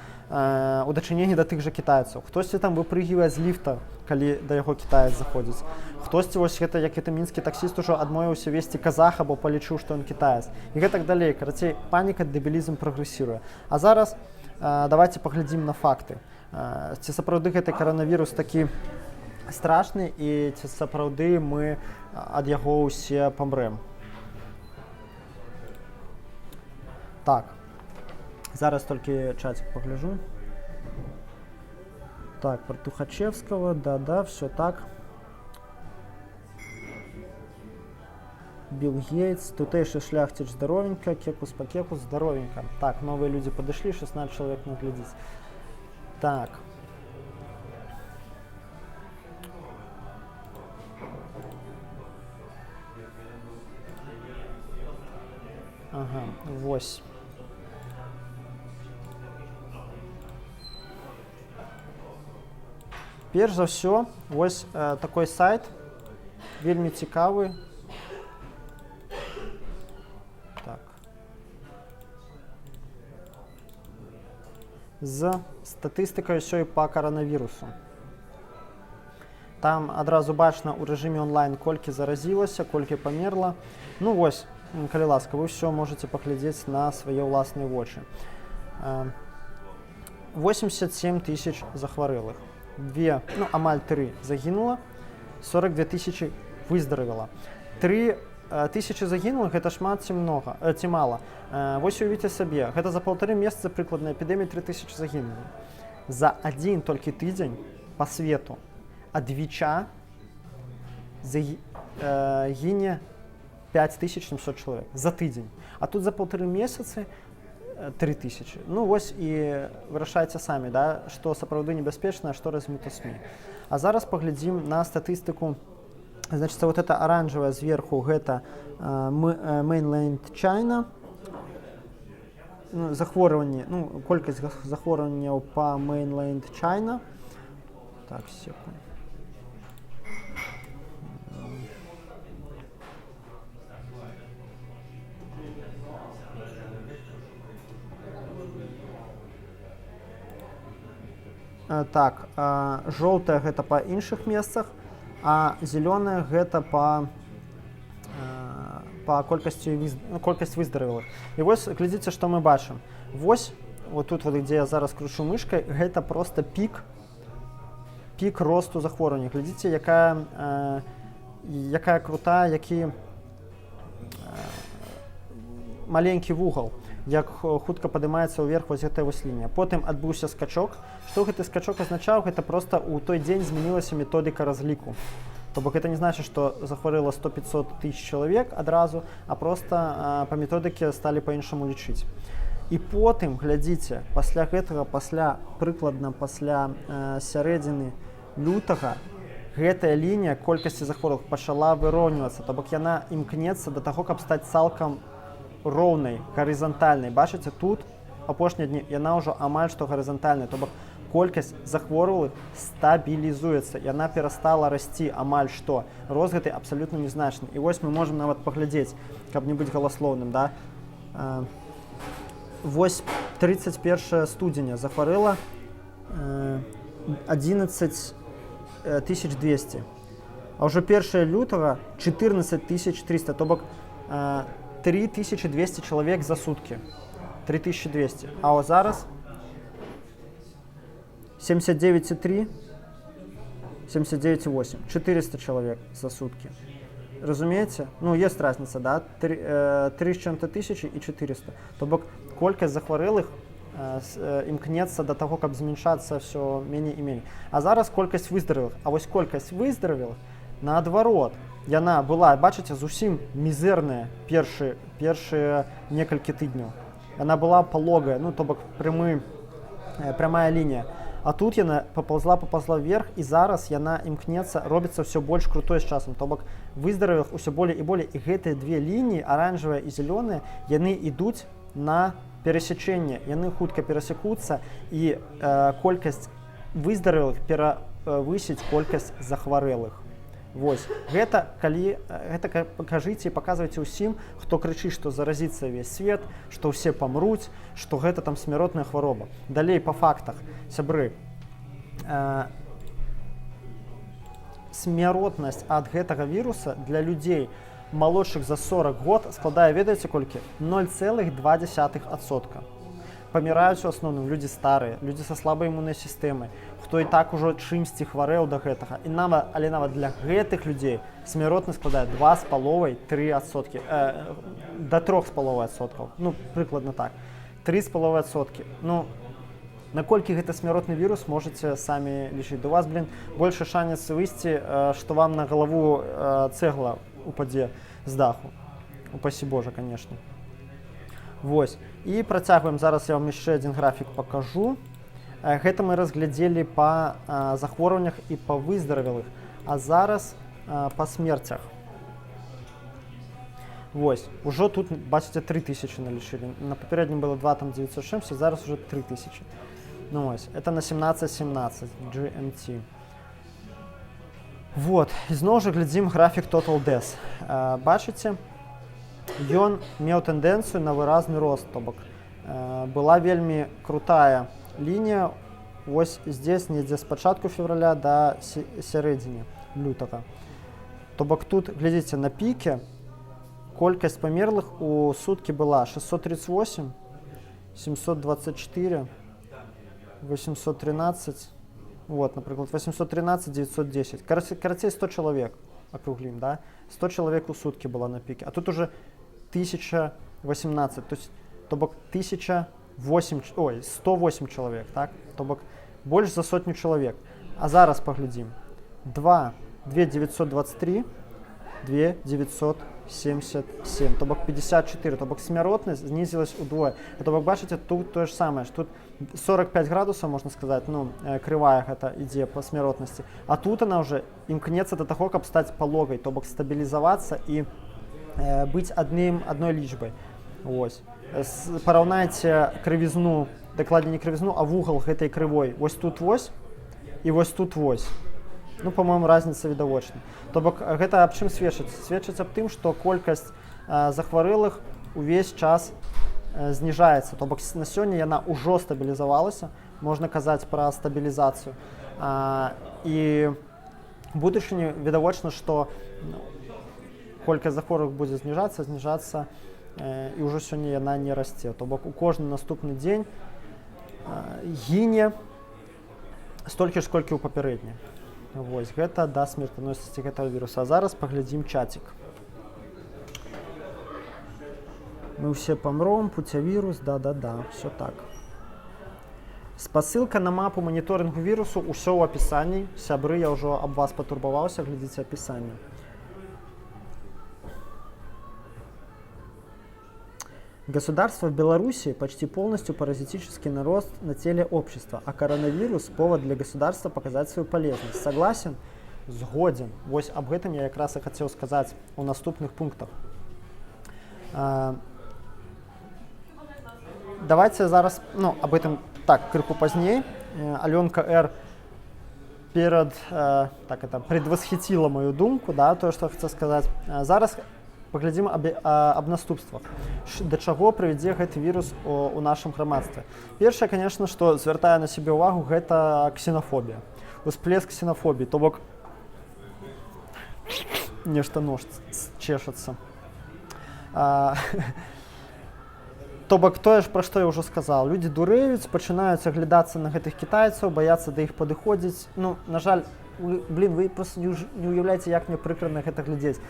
у дачыненні да тых жа кітайцаў. Хтосьці там выпрыгивае з ліфта, калі да яго кітаец заходзіць. Хтосьці вось гэта, як это мінскі таксіст ужо адмовіўся весці казаха, бо палічыў, што ён кітаец. І гэтак далей. Карацей, паніка, дэбілізм прагрэсіруе. А зараз давайте паглядзім на факты. Ці сапраўды гэты каранавірус такі страшны і ці сапраўды мы ад яго ўсе памрэм? Так. Зараз толькі чацік пагляжу. Так, про Тухачевского, да-да, все так. Билл Гейтс, тутэйшы шляхціч, здаровенька, кекус по кекус, здаровенька. Так, новые люди подошли, 16 человек нас глядзіць. Так. Ага, вось. Перш за ўсё, вось такой сайт, вельмі цікавы. Так. З статыстыкай ўсёй па каранавірусу. Там адразу бачна ў рэжыме онлайн, колькі заразілася, колькі памерла. Ну вось, калі ласка, вы ўсё можаце паглядзець на свае ўласныя вочы. 87 тысяч захварэлых. Две, ну, амаль 3 загінула, 42 тысячи выздаравела. 3 тысячи загінулых — гэта шмат ці многа, ці мала? Вось уявіце сабе, гэта за паўтары месяца прыкладна эпідэміі 3 тысячи загінула. За адзін толькі тыдзень па свету ад ВІЧа гіне 5700 чалавек за тыдзень. А тут за паўтары месяцы 3000. Ну вось і вырашайце самі, да, што сапраўды небяспечна, а што размыта СМІ. А зараз паглядзім на статыстыку. Значит, вот это оранжевое сверху, гэта mainland China. Ну, захворванні, ну, колькасць захворванняў па mainland China. Так, секунду. Так, жоўтая гэта па іншых месцах, а зялёная гэта па колькасці ну, колькасць выздаравелых. І вось глядзіце, што мы бачым. Вось вот тут вот, дзе я зараз кручу мышкай, гэта просто пік росту захворвання. Глядзіце, якая крутая, які маленькі вугал, як хутка падымаецца ўверх вось гэтая вось лінія. Потым адбыўся скачок. Што гэты скачок азначаў? Гэта просто ў той дзень змянілася методыка разліку. То бок это не значит, что захварэла 100-500 тысяч чалавек адразу, а просто па методыке сталі па-іншаму лічыць. І потым, глядзіце, пасля гэтага, пасля, прыкладна пасля сярэдзіны лютага, гэтая лінія колькасці захворых пачала выроўнівацца, то бок яна імкнецца да таго, каб стаць цалкам роўнай, гарызантальнай. Бачыце, тут апошнія дні яна ўжо амаль што гарызантальная, то бок колькасць захворвалых стабілізуецца, яна перастала расці амаль што. Рост гэты абсалютна незначны. І вось мы можам нават паглядзець, каб не быць галаслоўным, да? Вось 31 студзеня захварэла 11 200. А ўжо 1 лютага 14 300, то бок 3200 чалавек за суткі. 3200. А о зараз 79,3, 79,8, 400 чалавек за сутки. Разумееце? Ну, есть разница, да? 3 с чем-то тысячи и 400. То бок колькасць захварэлых імкнецца да таго, каб змяншацца все меней і меней. А зараз колькасць выздаравелых. А вось колькасць выздаравелых, наадварот, яна была, бачыце, зусім мізэрная першыя некалькі тыдняў. Яна была палогая, ну, то бок прямая лінія. А тут яна папаўзла, папаўзла вверх, і зараз яна імкнецца, робіцца ўсё больш крутой з часам. То бок выздаравелых усё болей і болей, і гэтыя две лініі, аранжавая і зялёная, яны ідуць на перасячэнне, яны хутка перасякуцца, і колькасць выздаравелых перавысіць колькасць захварэлых. Вось гэта калі гэта пакажыце і паказвайце ўсім, хто крычыць, што заразіцца ўвесь свет, што ўсе памруць, што гэта там смяротная хвароба. Далей па фактах, сябры, смяротнасць ад гэтага віруса для людзей, малодшых за 40 год, складае, ведаеце, колькі? 0,2%. Паміраюць у асноўным людзі старыя, людзі са слабай імуннай сістэмай, хто і так ужо чымсьці хварэў да гэтага. І нават, але нават для гэтых людзей смяротнасць складае 2,5-3%, да 3,5%, ну, прыкладна так, 3,5%. Ну, наколькі гэта смяротны вірус, можаце самі лічыць. Да у вас, блин, больше шанец выйсці, што вам на галаву цэгла упадзе з даху. Упаси Боже, конечно. Вось. І працягваем. Зараз я вам яшчэ адзін графік пакажу. Гэта мы разглядзелі па захворваннях і па выздаравелых, а зараз па смерцях. Вось, ужо тут, бачыце, 3000 налічылі. На папярэднім было 2 там 900 чымся, зараз уже 3000. Ну вось, это на 17.17 GMT. Вот, ізноў жа глядзім графік Total Death. Бачыце, ён меў тэндэнцыю на выразны рост, то бок была вельмі крутая лінія вось здесь недзе з пачатку февраля да сярэдзіны лютага. То бок тут, глядзіце, на піке колькасць памерлых у суткі была 638, 724, 813, вот, напрыклад, 813, 910. Карацей, 100 чалавек, округлим, да? 100 чалавек у суткі была на піке. А тут уже 1018, то есть, то бок 1008, ой, 108 чалавек, так? То бок больш за сотню чалавек. А зараз паглядзім. 2, 2 923, 2 977, то бок 54, то бок смяротнасць знізілась удвое. То бок, бачыце, тут тое ж самае, ж тут 45 градусаў, можна сказаць, ну, крывая гэта ідзе па смяротнасці. А тут она уже імкнецца да таго, каб стаць палогай, то бок стабілізавацца і быць адной лічбай. Вось. Параўнайце крывізну, дакладней, не крывізну, а вугал гэтай крывой. Вось тут вось і вось тут вось. Ну, по-моему, разница відавочна. То бок гэта аб чым сведчыць? Сведчыць аб тым, што колькасць захварэлых увесь час зніжаецца. То бок на сёння яна ўжо стабілізавалася, можна казаць пра стабілізацыю. І будучыні відавочна, што, ну, колькасць захворых будзе зніжацца, зніжацца, і ўжо сёння яна не расце. То бок у кожны наступны дзень гіне столькі ж, колькі ў папярэдні. Вось гэта да смертаноснасці гэтага віруса. А зараз паглядзім чацік. Мы ўсе памром, пуцявірус, да-да-да, все так. Спасылка на мапу маніторынгу вірусу ўсё ў апісанні. Сябры, я ўжо аб вас патурбаваўся, глядзіце апісанне. Государство в Беларуси почти полностью паразитический нарост на теле общества, а коронавирус – повод для государства показать свою полезность. Согласен? Згодзен. Вось аб гэтым я якраз і хацеў сказаць у наступных пунктах. Давайте зараз, ну, об этом так, крыху пазней. Аленка Р. Так это, предвосхитила мою думку, да, то, что я хотел сказать. Зараз паглядзім аб наступствах. Да чаго прывядзе гэты вірус у нашым грамадстве. Першае, конечно, што звяртае на сябе ўвагу, гэта ксенафобія. Усплеск ксенафобіі, то бок нешта нож чешацца. То бок тое ж, пра што я ўжо сказал, людзі дурэюць, пачынаюць аглядацца на гэтых кітайцаў, баяцца да іх падыходзіць. Ну, на жаль, вы, блин, вы просто не уяўляеце, як мне прыкра на гэта глядзець,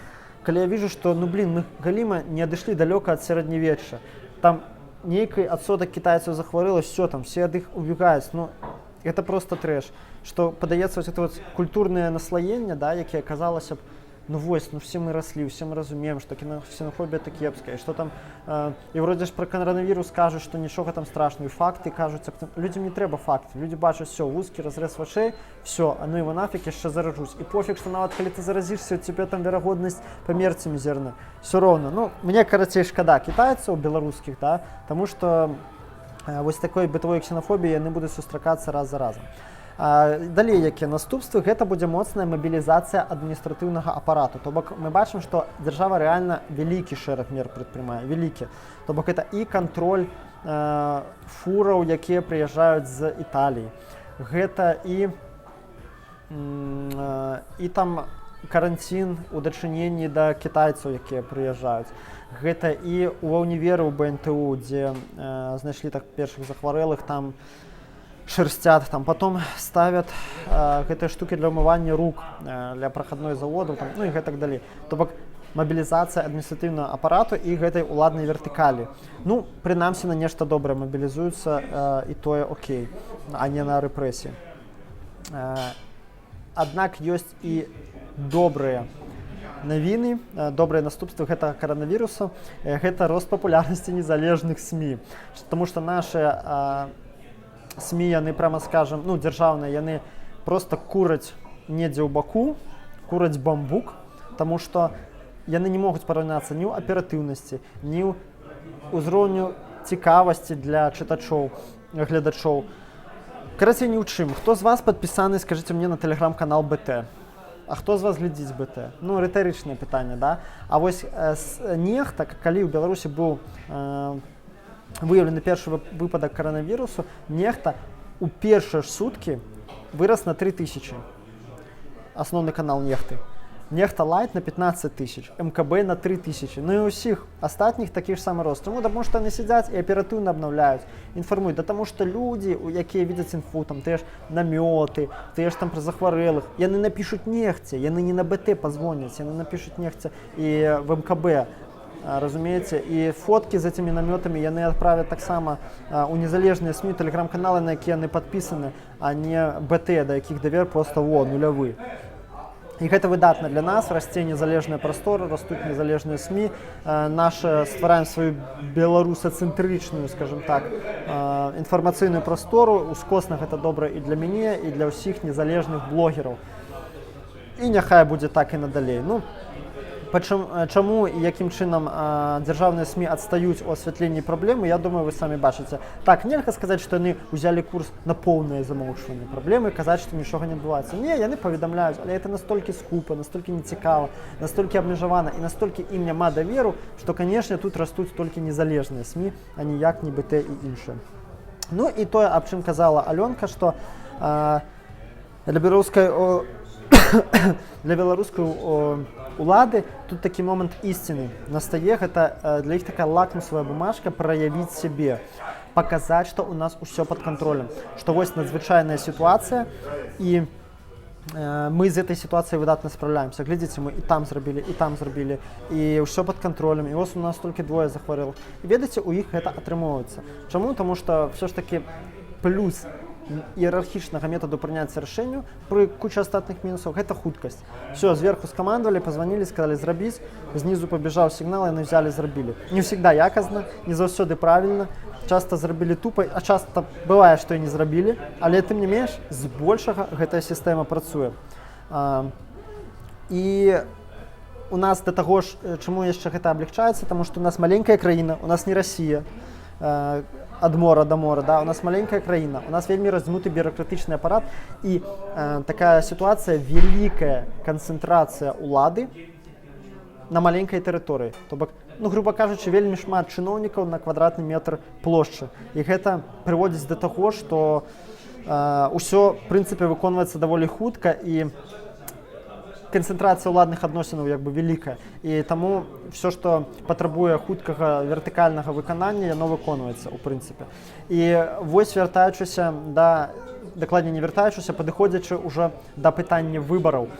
калі я вижу, что, ну, блин, мы галіма не адышлі далёка ад сярэднявечча. Там нейкі адсотак кітайцаў захварэла, все там, все ад іх убегаюць. Ну, это просто трэш, что падаецца вот это вот культурнае наслаенне, да, якія, казалася б, ну вось, ну все мы раслі, все мы разумеем, што ксенафобія это кепская, что там і вроде ж пра каранавірус кажуць, што нічога там страшного, і факты кажуць, людзям не трэба факты, людзі бачаць все, вузкі разрэз вачэй, все, а ну его нафиг, яшчэ заражусь. І пофиг, што нават калі ты заразішся, у тебе там верагоднасць памерці мізерна, все роўна. Ну, мне, карацей, шкада кітайцаў беларускіх, да, таму что вось такой бытавой ксенафобіі яны будуць сустракацца раз за разам. Далей, якія наступствы? Гэта будзе моцная мабілізацыя адміністратыўнага апарату. То бок мы бачым, што дзяржава рэальна вялікі шэраг мер прадпрымае, вялікі. То бок это і кантроль фураў, якія прыязджаюць з Італіі. Гэта і там каранцін у дачыненні да кітайцаў, якія прыязджаюць. Гэта і ва універы, ў БНТУ, дзе знайшлі так першых захварэлых, там шерстят, там потом ставят гэтыя штуки для умывання рук для прахадной заводу там, ну і гэтак далей. То бок мабілізацыя адміністратыўнага апарату і гэтай уладнай вертыкалі. Ну, прынамсі, на нешта добрае мабілізуюцца, і тое окей, а не на рэпрэсіі. Аднак ёсць і добрыя навіны, добрыя наступствы гэтага каранавірусу. Гэта рост папулярнасці незалежных СМІ. Таму што нашы СМІ, яны, прямо скажем, ну, дзяржаўныя, яны просто кураць недзе ў баку, кураць бамбук, таму што яны не могуць параўняцца ні ў аператыўнасці, ні ў узроўню цікавасці для чытачоў, гледачоў. Карацей, ні ў чым. Хто з вас падпісаны, скажите мне, на тэлеграм-канал БТ? А хто з вас глядзіць БТ? Ну, рытарычнае пытанне, да? А вось нехта, калі ў Беларусі быў выяўлены першы выпадак каранавірусу, Нехта у першыя ж суткі вырас на 3000. Асноўны канал Нехты. Нехта Лайт на 15 тысяч, МКБ на 3 тысячи. Ну і ўсіх астатніх такі ж самы рост. Чаму? Таму што яны сядзяць і аператыўна абнаўляюць, інфармуюць. Да таму што людзі, якія видят інфу, там тыя ж намёты, тыя ж там пра захварэлых, яны напішуць Нехце, яны не на БТ пазвоняць, яны напішуць Нехце і в МКБ. Разумееце, і фоткі з этими намётамі яны адправяць таксама у незалежныя СМІ, тэлеграм-каналы, на якія яны падпісаны, а не БТ, да якіх давер просто во нулявы. І гэта выдатна для нас, расце незалежная прастора, растуць незалежныя СМІ, наша ствараем сваю беларусацэнтрычную, скажем так, інфармацыйную прастору. Ускосна гэта добра і для мяне, і для ўсіх незалежных блогераў. І няхай будзе так і надалей. Ну, чаму і якім чынам дзяржаўныя СМІ адстаюць у асвятленні праблемы, я думаю, вы самі бачыце. Так, нельга сказаць, што яны ўзялі курс на поўнае замоўчванне праблемы, казаць, што нічога не адбываецца. Не, яны паведамляюць, але это настолькі скупа, настолькі нецікава, настолькі абмежавана і настолькі ім няма даверу, што, канешне, тут растуць толькі незалежныя СМІ, а ніяк не БТ і іншыя. Ну і тое, аб чым казала Алёнка, што для беларускай улады тут такі момант истины настае. Гэта для іх такая лакмусавая бумажка праявіць сябе, паказаць, што у нас усё под контролем, што вось надзвычайная сітуацыя і мы з этой сітуацыяй выдатна спраўляемся, глядзіце, мы і там зрабілі, і там зрабілі, і ўсё под контролем, і вось у нас толькі двое захварэла. І ведаеце, у іх гэта атрымоўваецца. Чаму? Таму что все ж таки Плюс іерархічнага метаду прыняцця рашэнняў пры куча астатных мінусаў — гэта хуткасць. Все, зверху скамандавалі, позвонили, сказали зрабіць, знізу пабежаў сігнал, яны взяли, зрабілі. Не всегда якасна, не заўсёды правильно, часто зрабілі тупа, а часто бывае, што і не зрабілі, але тым не менш збольшага гэтая сістэма працуе. І у нас да таго ж, чаму яшчэ гэта аблегчаецца? Таму што у нас маленькая краіна, у нас не Расія, ад мора да мора, да, у нас маленькая краіна, у нас вельмі раздзьмуты бюракратычны апарат і такая сітуацыя, вялікая канцэнтрацыя улады на маленькай тэрыторыі. То бок, ну, груба кажучы, вельмі шмат чыноўнікаў на квадратны метр плошчы. І гэта прыводзіць да таго, што ўсё, в прынцыпе, выконваецца даволі хутка, і канцэнтрацыя ўладных адносінаў як бы вялікая, і таму все, што патрабуе хуткага вертыкальнага выканання, яно выконваецца, у прынцыпе. І вось, вяртаючыся да, дакладней, не вяртаючыся, падыходзячы ўжо да пытання выбараў,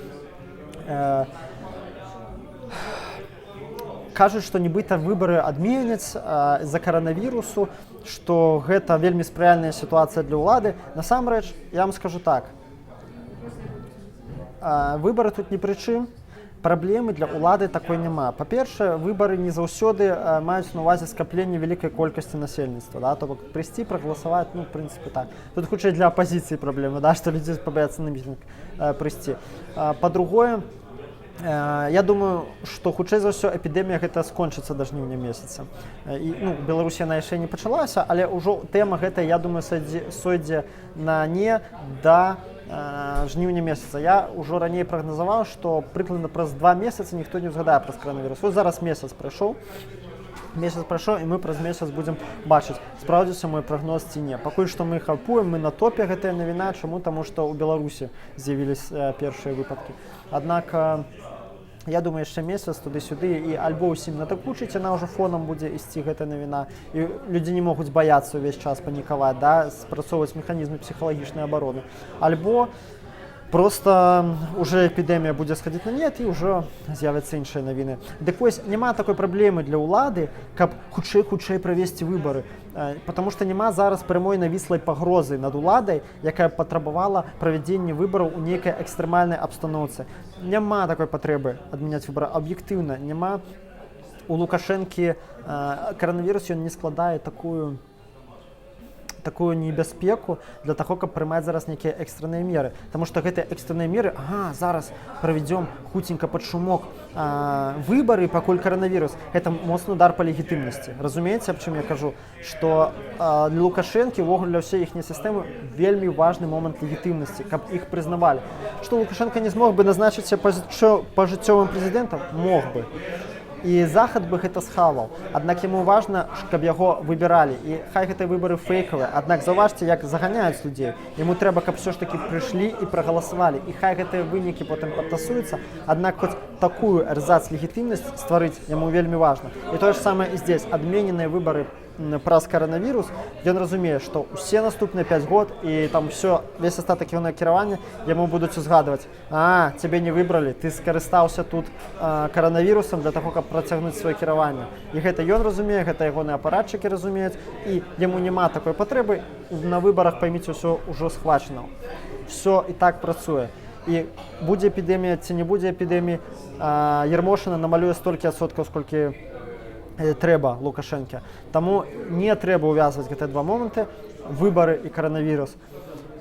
кажуць, што нібыта выбары адменяць з-за каранавірусу, што гэта вельмі спрыяльная сітуацыя для ўлады. Насамрэч, я вам скажу так: выбары тут ні пры чым, праблемы для ўлады такой няма. Па-першае, выбары не заўсёды маюць на увазе скапленне вялікай колькасці насельніцтва, да, то бок прыйсці прагаласаваць, ну, в прынцыпе, так. Тут хутчэй для апазіцыі праблемы, да, што людзі пабаяцца на мітынг прыйсці. Па-другое, я думаю, што хутчэй за ўсё эпідэмія гэта скончыцца да жніўня месяца. І, ну, Беларусь, яна яшчэ не пачалася, але ўжо тэма гэта, я думаю, сойдзе на не да жніўня месяца. Я ўжо раней прагназаваў, што прыкладна праз 2 месяцы ніхто не ўзгадае праз каранавірус. Вот зараз месяц прайшоў. Месяц прайшоў, і мы праз месяц будзем бачыць, спраўдзіўся мой прагноз ці не. Пакуль што мы хапуем, мы на топе, гэтая навіна. Чаму? Таму што ў Беларусі з'явілись першыя выпадкі. Аднак я думаю, яшчэ месяц туды-сюды, і альбо ўсім надакучыць, яна ўжо фонам будзе ісці, гэта навіна, і людзі не могуць баяцца ўвесь час, панікаваць, да, спрацоўваць механізмы псіхалагічнай абароны, альбо просто уже эпідэмія будзе сходить на нет, і ўжо з'явяцца іншыя навіны. Дык вось, няма такой праблемы для ўлады, каб хутчэй, хутчэй правесці выбары, потому что няма зараз прямой навіслай пагрозы над уладай, якая патрабавала правядзення выбараў у нейкай экстрэмальнай абстаноўцы. Няма такой патрэбы адмяняць выбары, аб'ектыўна няма. У Лукашэнкі каранавірус, ён не складае такую небяспеку для таго, каб прымаць зараз нейкія экстранныя меры. Таму што гэтыя экстранныя меры, ага, зараз правядзём хуценька пад шумок выбары, пакуль каранавірус, гэта моцны удар па легітымнасці. Разумееце, аб чым я кажу? Што для Лукашэнкі, увогуле для ўсёй іхняй сістэмы вельмі важны момант легітымнасці, каб іх прызнавалі. Што Лукашенко не змог бы назначыць пажыццёвым прэзідэнтам? Мог бы. І Захад бы гэта схаваў. Аднак яму важна, каб яго выбіралі, і хай гэтыя выбары фэйкавыя. Аднак заўважце, як заганяюць людзей: яму трэба, каб все ж таки прыйшлі і прагаласавалі, і хай гэтыя вынікі потым падтасуюцца, аднак хоць такую эрзац легітымнасць стварыць яму вельмі важна. І тое ж самае і здесь: адмененыя выбары праз каранавірус, ён разумее, што ўсе наступныя 5 год і там все, весь астатак ягонага кіравання яму будуць узгадваць: «А, цябе не выбралі, ты скарыстаўся тут каранавірусам для таго, каб працягнуць сваё кіраванне». І гэта ён разумее, гэта ягоныя апаратчыкі разумеюць, і яму няма такой патрэбы. На выбарах, пойміце, ўсё ўжо схвачана, все і так працуе. І будзе эпідэмія ці не будзе эпідэміі, Ярмошына намалюе столькі адсоткаў, сколькі трэба Лукашэнке. Таму не трэба ўвязваць гэтыя два моманты, выбары і каранавірус.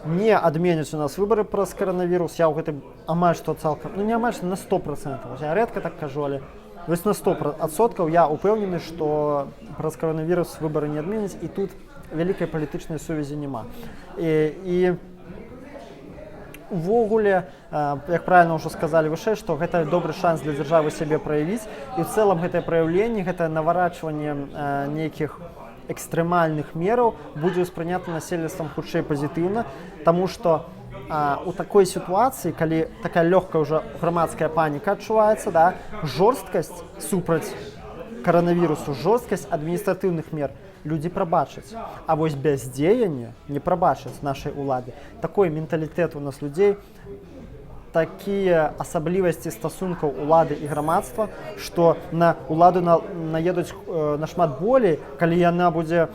Не адменяць у нас выбары праз каранавірус, я ў гэтым амаль што цалкам, ну, не амаль што, на 100%. Я рэдка так кажу, але вось на 100% я упэўнены, што праз каранавірус выбары не адменяць, і тут вялікай палітычнай сувязі няма. І увогуле, як правильно ўжо сказалі вышэй, што гэта добры шанс для дзяржавы сябе праявіць, і ў цэлым гэтае праяўленне, гэтае наварачванне нейкіх экстрэмальных мераў будзе ўспрынята насельніцтвам хутчэй пазітыўна. Таму што у такой сітуацыі, калі такая лёгкая ўжо грамадская паніка адчуваецца, да, жорсткасць супраць каранавірусу, жорсткасць адміністратыўных мер людзі прабачаць, а вось бяздзеянне не прабачаць нашай уладе. Такой менталітэт у нас людзей, такія асаблівасці стасункаў улады і грамадства, што на уладу наедуць нашмат болей, калі яна будзе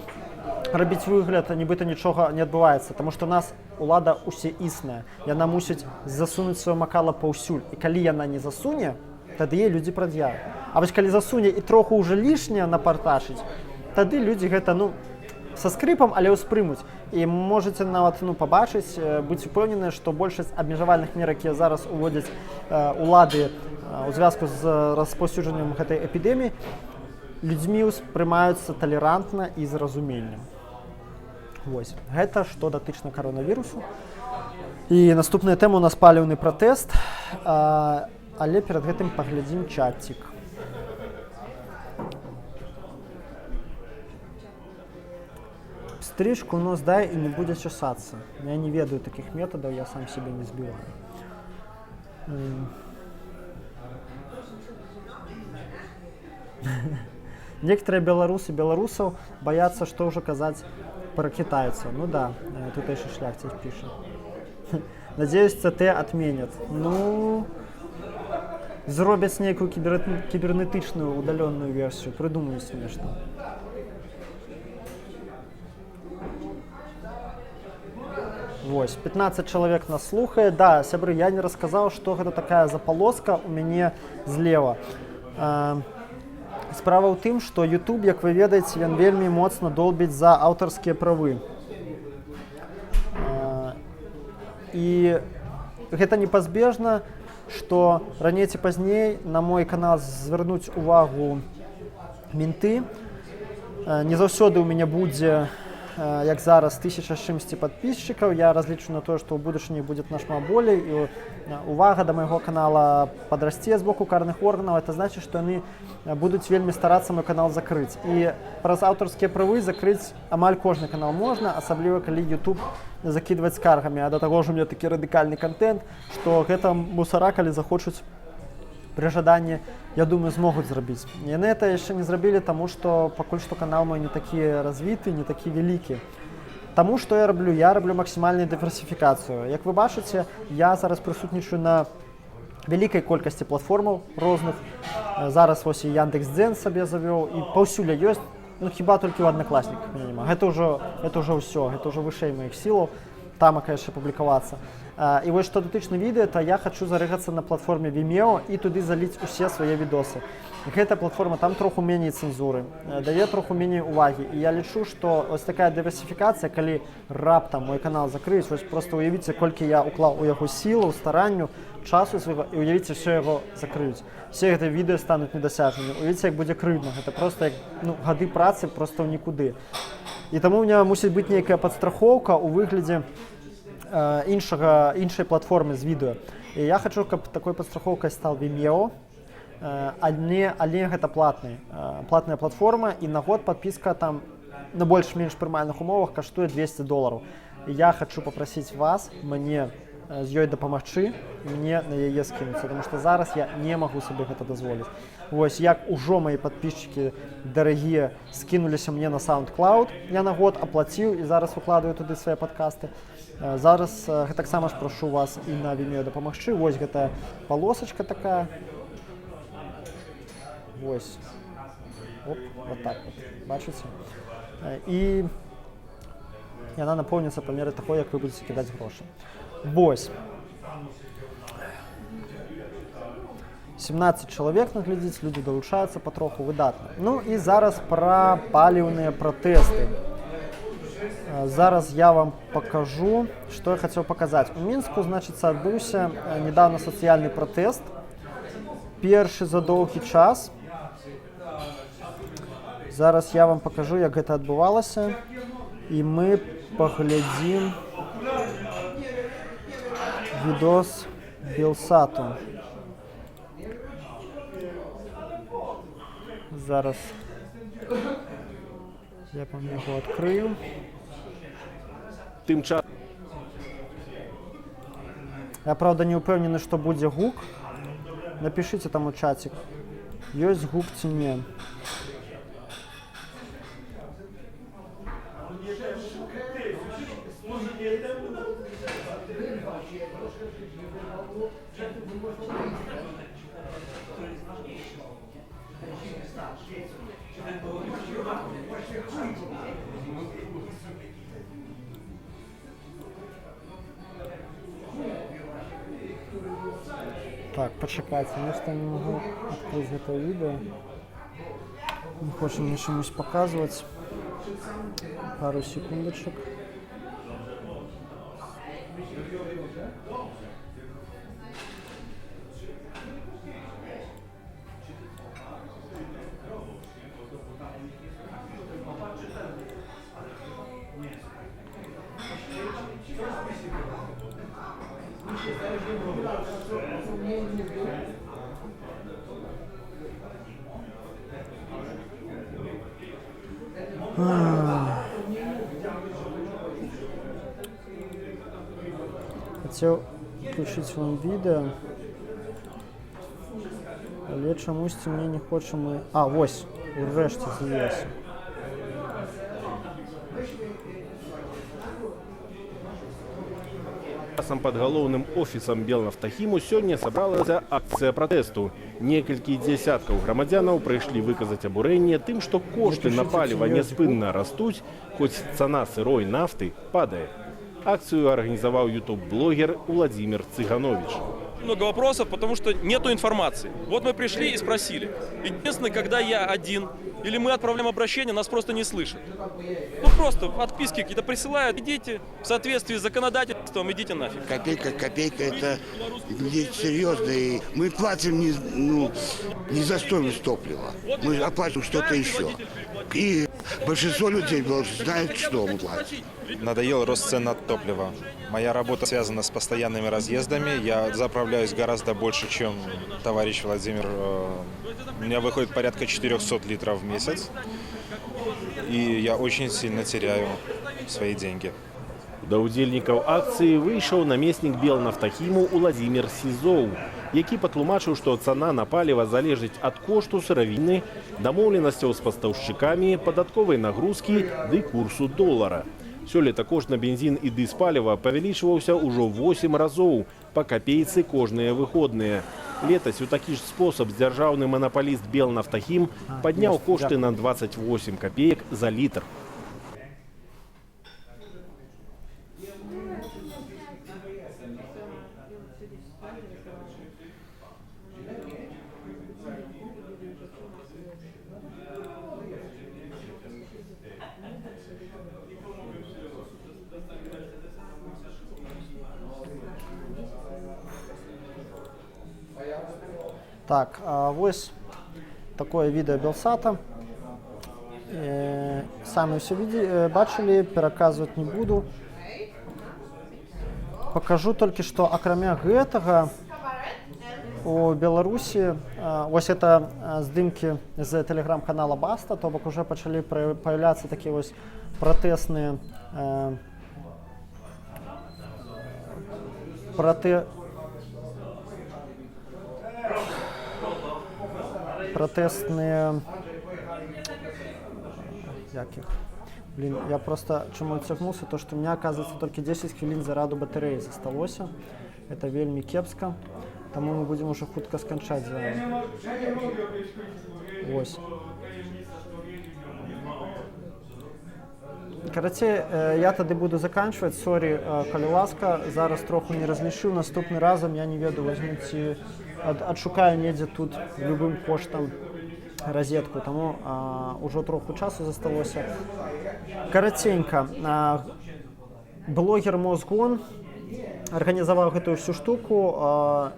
Рабіць выгляд, нібыта нічога не адбываецца, таму што у нас улада усеісная. Яна мусіць засунуць сваё макала паўсюль. І калі яна не засуне, тады ей людзі прад'явяць. А вось калі засуне і троху ўжо лішняе напартачыць, тады людзі гэта, ну, са скрыпам, але ўспрымуць. І можаце нават, ну, пабачыць, быць упэўнены, што большасць абмежавальных мер, якія зараз уводзяць улады у звязку з распаўсюджаннем гэтай эпідэміі, людзьмі ўспрымаюцца талерантна і з разуменнем. Вось. Гэта што датычна каронавірусу. І наступная тэма у нас паліўны пратэст, але перад гэтым паглядзім чацік. Стрижку в нос дай, и не будет чесаться. Я не ведаю таких методов, я сам себе не сбиваю. Некоторые белорусы белорусов боятся, что уже казаць про китайцев. Ну да, тут еще шляхтич пишет. Надеюсь, ЦТ отменят. Ну, зробяць нейкую кібернетычную удаленную версію, прыдумаюць нешта. Вось, 15 чалавек нас слухае. Да, сябры, я не расказаў, што гэта такая за палоска у мяне злева. Справа ў тым, што YouTube, як вы ведаеце, ён вельмі моцна долбіць за аўтарскія правы. І гэта непазбежна, што раней ці пазней на мой канал звярнуць увагу менты. Не заўсёды ў мяне будзе, як зараз, тысяча з чымсьці падпісчыкаў. Я разлічу на тое, што ў будучыні будзе нашмат болей, і увага да майго канала падрасце з боку карных органаў. Это значит, што яны будуць вельмі старацца мой канал закрыць. І праз аўтарскія правы закрыць амаль кожны канал можна, асабліва калі YouTube закідваць скаргамі. А да таго ж у меня такі радыкальны кантэнт, што гэта мусара, калі захочуць, пры жаданні, я думаю, змогуць зрабіць. Яны это яшчэ не зрабілі, таму што пакуль што канал мой не такі развіты, не такі вялікі. Таму што я раблю? Я раблю максімальную дыверсіфікацыю. Як вы бачыце, я зараз прысутнічаю на вялікай колькасці платформаў розных. Зараз вось і Яндекс.Дзен сабе завёў, і паўсюль я ёсць, ну, хіба толькі ў Аднакласніках мяне няма. Гэта ўжо ўсё, гэта ўжо вышэй маіх сілаў там яшчэ публікавацца. І вось што датычна відэа, то я хачу зарыгацца на платформе Vimeo і туды заліць усе свае відосы. Гэта платформа, там троху меней цэнзуры, дае троху меней увагі. І я лічу, што ось такая дыверсіфікацыя, калі раптам мой канал закрыюць, вось просто уявіце, колькі я уклаў у яго сілу, старанню, часу свайго, і уявіце, все яго закрыюць. Все гэтыя відэа стануць недасяжнымі. Уявіце, як будзе крыўдна. Гэта просто як, ну, гады працы просто ў нікуды. І таму у меня мусіць быць нейкая падстрахоўка ў выглядзе іншай платформы з відэа. І я хачу, каб такой падстрахоўкай стал Vimeo, але гэта платная платформа, і на год подпіска там на больш-менш прымальных умовах каштуе 200 долараў. І я хачу папрасіць вас мне з ёй дапамагчы, мне на яе скінуцца, потому что зараз я не магу сабе гэта дазволіць. Вось як ужо мои подписчики дарагія скінуліся мне на SoundCloud, я на год аплаціў і зараз выкладываю туды свае падкасты. Зараз гэтаксама ж прашу вас і на Vimeo дапамагчы. Вось гэтая палосачка такая. Вось. Оп, вот так вот. Бачыце? І яна напоўніцца па меры таго, як вы будзеце кідаць грошы. Вось. 17 чалавек наглядзіць, людзі далучаюцца патроху, выдатна. Ну і зараз пра паліўныя пратэсты. Зараз я вам пакажу, што я хацеў паказаць. У Мінску, значыцца, адбыўся недавно сацыяльны пратэст. Першы за доўгі час. Зараз я вам пакажу, як гэта адбывалася. І мы паглядзім відос Белсату. Зараз я вам яго адкрыю. Тым часам Я, правда, не ўпэўнены, што будзе гук. Напішыце там у чацік, ёсць гук ці не. Пачакайце, нешта не магу адкрыць гэта відэо. Не хоча мне чамусь паказваць. Пару секундочек. Хацеў включыць вам відэо, але чамусьці мне не хоча мы. А, вось, урэшце з'явілася. Часам пад галоўным офісам Белнафтахіму сёння сабралася акцыя пратэсту. Некалькі дзесяткаў грамадзянаў прыйшлі выказаць абурэнне тым, што кошты на Напішыце, паліва ці ёсць няспынна растуць, хоць цана сырой нафты падае. Акцыю арганізаваў ютуб-блогер Уладзімір Цыгановіч. Много вопросов, потому что нету информации. Вот мы пришли и спросили. Единственное, когда я один или мы отправляем обращение, нас просто не слышат. Ну просто отписки какие-то присылают. Идите в соответствии с законодательством, идите нафиг. Копейка, копейка, это не серьезно. И мы платим не, ну, не за стоимость топлива. Мы оплачиваем что-то еще. И большинство людей знает, что мы платим. Надоел рост цен на топливо. Моя работа связана с постоянными разъездами. Я заправляюсь гораздо больше, чем товарищ Владимир. У меня выходит порядка 400 литров в месяц. И я очень сильно теряю свои деньги. Да ўдзельнікаў акцыі выйшаў намеснік Белнафтахіму Уладзімир Сізоў, які патлумачыў, што цана на паліва залежыць ад кошту сыравіны, дамоўленасцяў з пастаўшчыкамі, падатковай нагрузкі ды курсу долара. Сёлета кошт на бензін і дызпаліва павялічваўся ўжо 8 разоў па капейцы кожныя выходныя. Летась у такі ж спосаб дзяржаўны манапаліст Белнафтахім падняў ёсць, кошты дзякую. На 28 капеек за літр. Так, а вось такое відэо Белсата. Самі ўсё бачылі, пераказваць не буду. Пакажу толькі, што акрамя гэтага у Беларусі, вось это здымкі з тэлеграм-канала Баста, то бок уже пачалі паяўляцца такія вось пратэсныя пратэсныя, як іх, блин, я просто чаму адцягнулся, то что у меня, оказывается, толькі 10 хвілін зараду батарэі засталося. Это вельмі кепска, таму мы будзем уже хутка сканчаць з вами. Вось. Карацей, я тады буду заканчваць. Сорі, калі ласка, зараз троху не разлічыў. Наступны разам, я не ведаю, возьму ці адшукаю недзе тут любым коштам розетку, таму ўжо троху часу засталося. Караценька, блогер Мозгон арганізаваў гэтую всю штуку,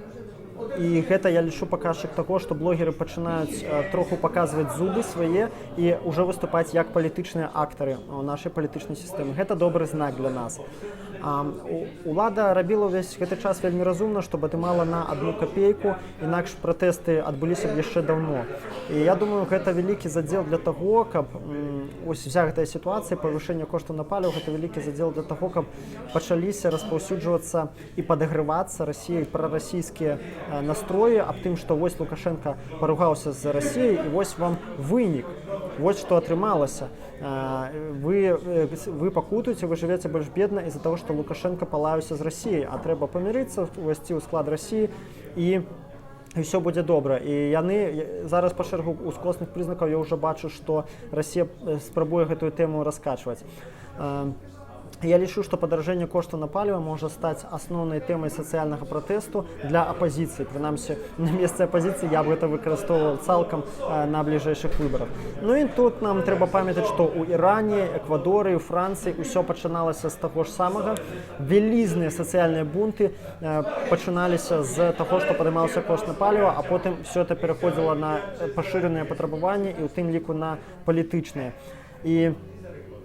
і гэта, я лічу, паказчык таго, што блогеры пачынаюць троху паказваць зубы свае і ўжо выступаць як палітычныя актары ў нашай палітычнай сістэмы. Гэта добры знак для нас. Улада рабіла ўвесь гэты час вельмі разумна, што падымала на 1 капейку, інакш пратэсты адбыліся б яшчэ даўно. І я думаю, гэта вялікі задзел для таго, каб ось вся гэтая сітуацыя павышэння кошту на паліў, гэта вялікі задзел для таго, каб пачаліся распаўсюджвацца і падагрывацца Расіяй прарасійскія настроі аб тым, што вось Лукашэнка паругаўся з Расіяй, і вось вам вынік, вось што атрымалася. Вы пакутуеце, вы жывеце больш бедна из-за того, што Лукашэнка палаяўся з Расіяй, а трэба памірыцца, увайсці ў склад Расіі, і ўсё будзе добра. І яны зараз па шэрагу ускосных прызнакаў я ўжо бачу, што Расія спрабуе гэтую тэму раскачваць. Я лічу, што падаражэнне кошту на паліва можа стаць асноўнай тэмай сацыяльнага пратэсту для апазіцыі. Прынамсі, на месцы апазіцыі я б гэта выкарыстоўваў цалкам на бліжэйшых выбарах. Ну і тут нам трэба памятаць, што ў Іране, Эквадоры, у Францыі ўсё пачыналася з таго ж самага. Вялізныя сацыяльныя бунты пачыналіся з таго, што падымаўся кошт на паліва, а потым все это пераходзіла на пашыраныя патрабаванні і ў тым ліку на палітычныя.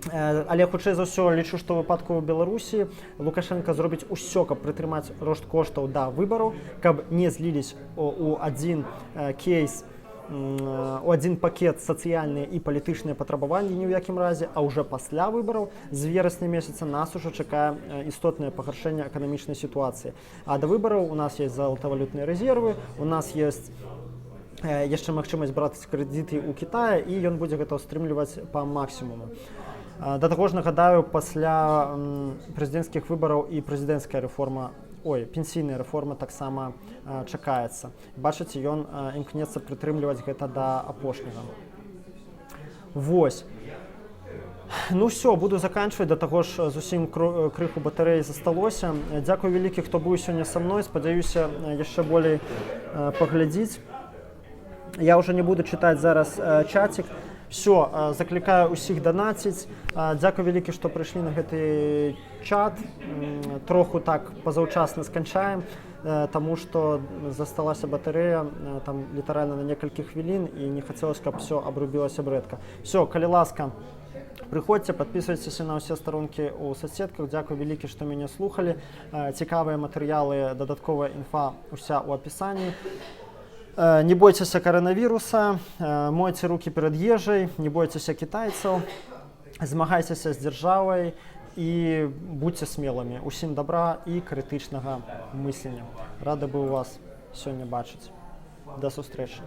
Але хутчэй за ўсё лічу, што ў выпадку ў Беларусі Лукашэнка зробіць усё, каб прытрымаць рост коштаў да выбараў, каб не злілись у адзін кейс, у адзін пакет сацыяльныя і палітычныя патрабаванні ні ў якім разе, а ўжо пасля выбараў з верасня месяца нас ужо чакае істотнае пагаршэнне эканамічнай сітуацыі. А да выбараў у нас есть золотавалютныя рэзервы, у нас есть яшчэ магчымасць браць крэдыты ў Китая, і ён будзе гэта ўстрымліваць па максімуму. Да таго ж, нагадаю, пасля прэзідэнцкіх выбараў і прэзідэнцкая рэформа, ой, пенсійная рэформа таксама чакаецца. Бачыце, ён імкнецца прытрымліваць гэта да апошняга. Вось. Ну все, буду заканчивать, да таго ж зусім крыху батарэі засталося. Дзякуй вялікі, хто быў сёння са мной, спадзяюся, яшчэ болей паглядзіць. Я уже не буду чытаць зараз чацік. Все, заклікаю усіх данаціць. Дзякуй вялікі, што прыйшлі на гэты чат. Троху так пазаўчасна сканчаем, таму што засталася батарэя там літаральна на некалькі хвілін, і не хацелось, каб все абрубілася брэдка. Все, калі ласка, прыходзьце, подписывайтесь на ўсе старонкі ў соцсетках. Дзякуй вялікі, што мяне слухалі. Цікавыя матэрыялы, дадатковая інфа уся ў апісанні. Не бойцеся коронавируса, мойце руки перад ежай, не бойцеся китайцаў, змагайцеся з дзяржавай і будьце смелымі. Усім добра і крытычнага мыслення. Рады быў вас сёння бачыць. Да сустрэчы.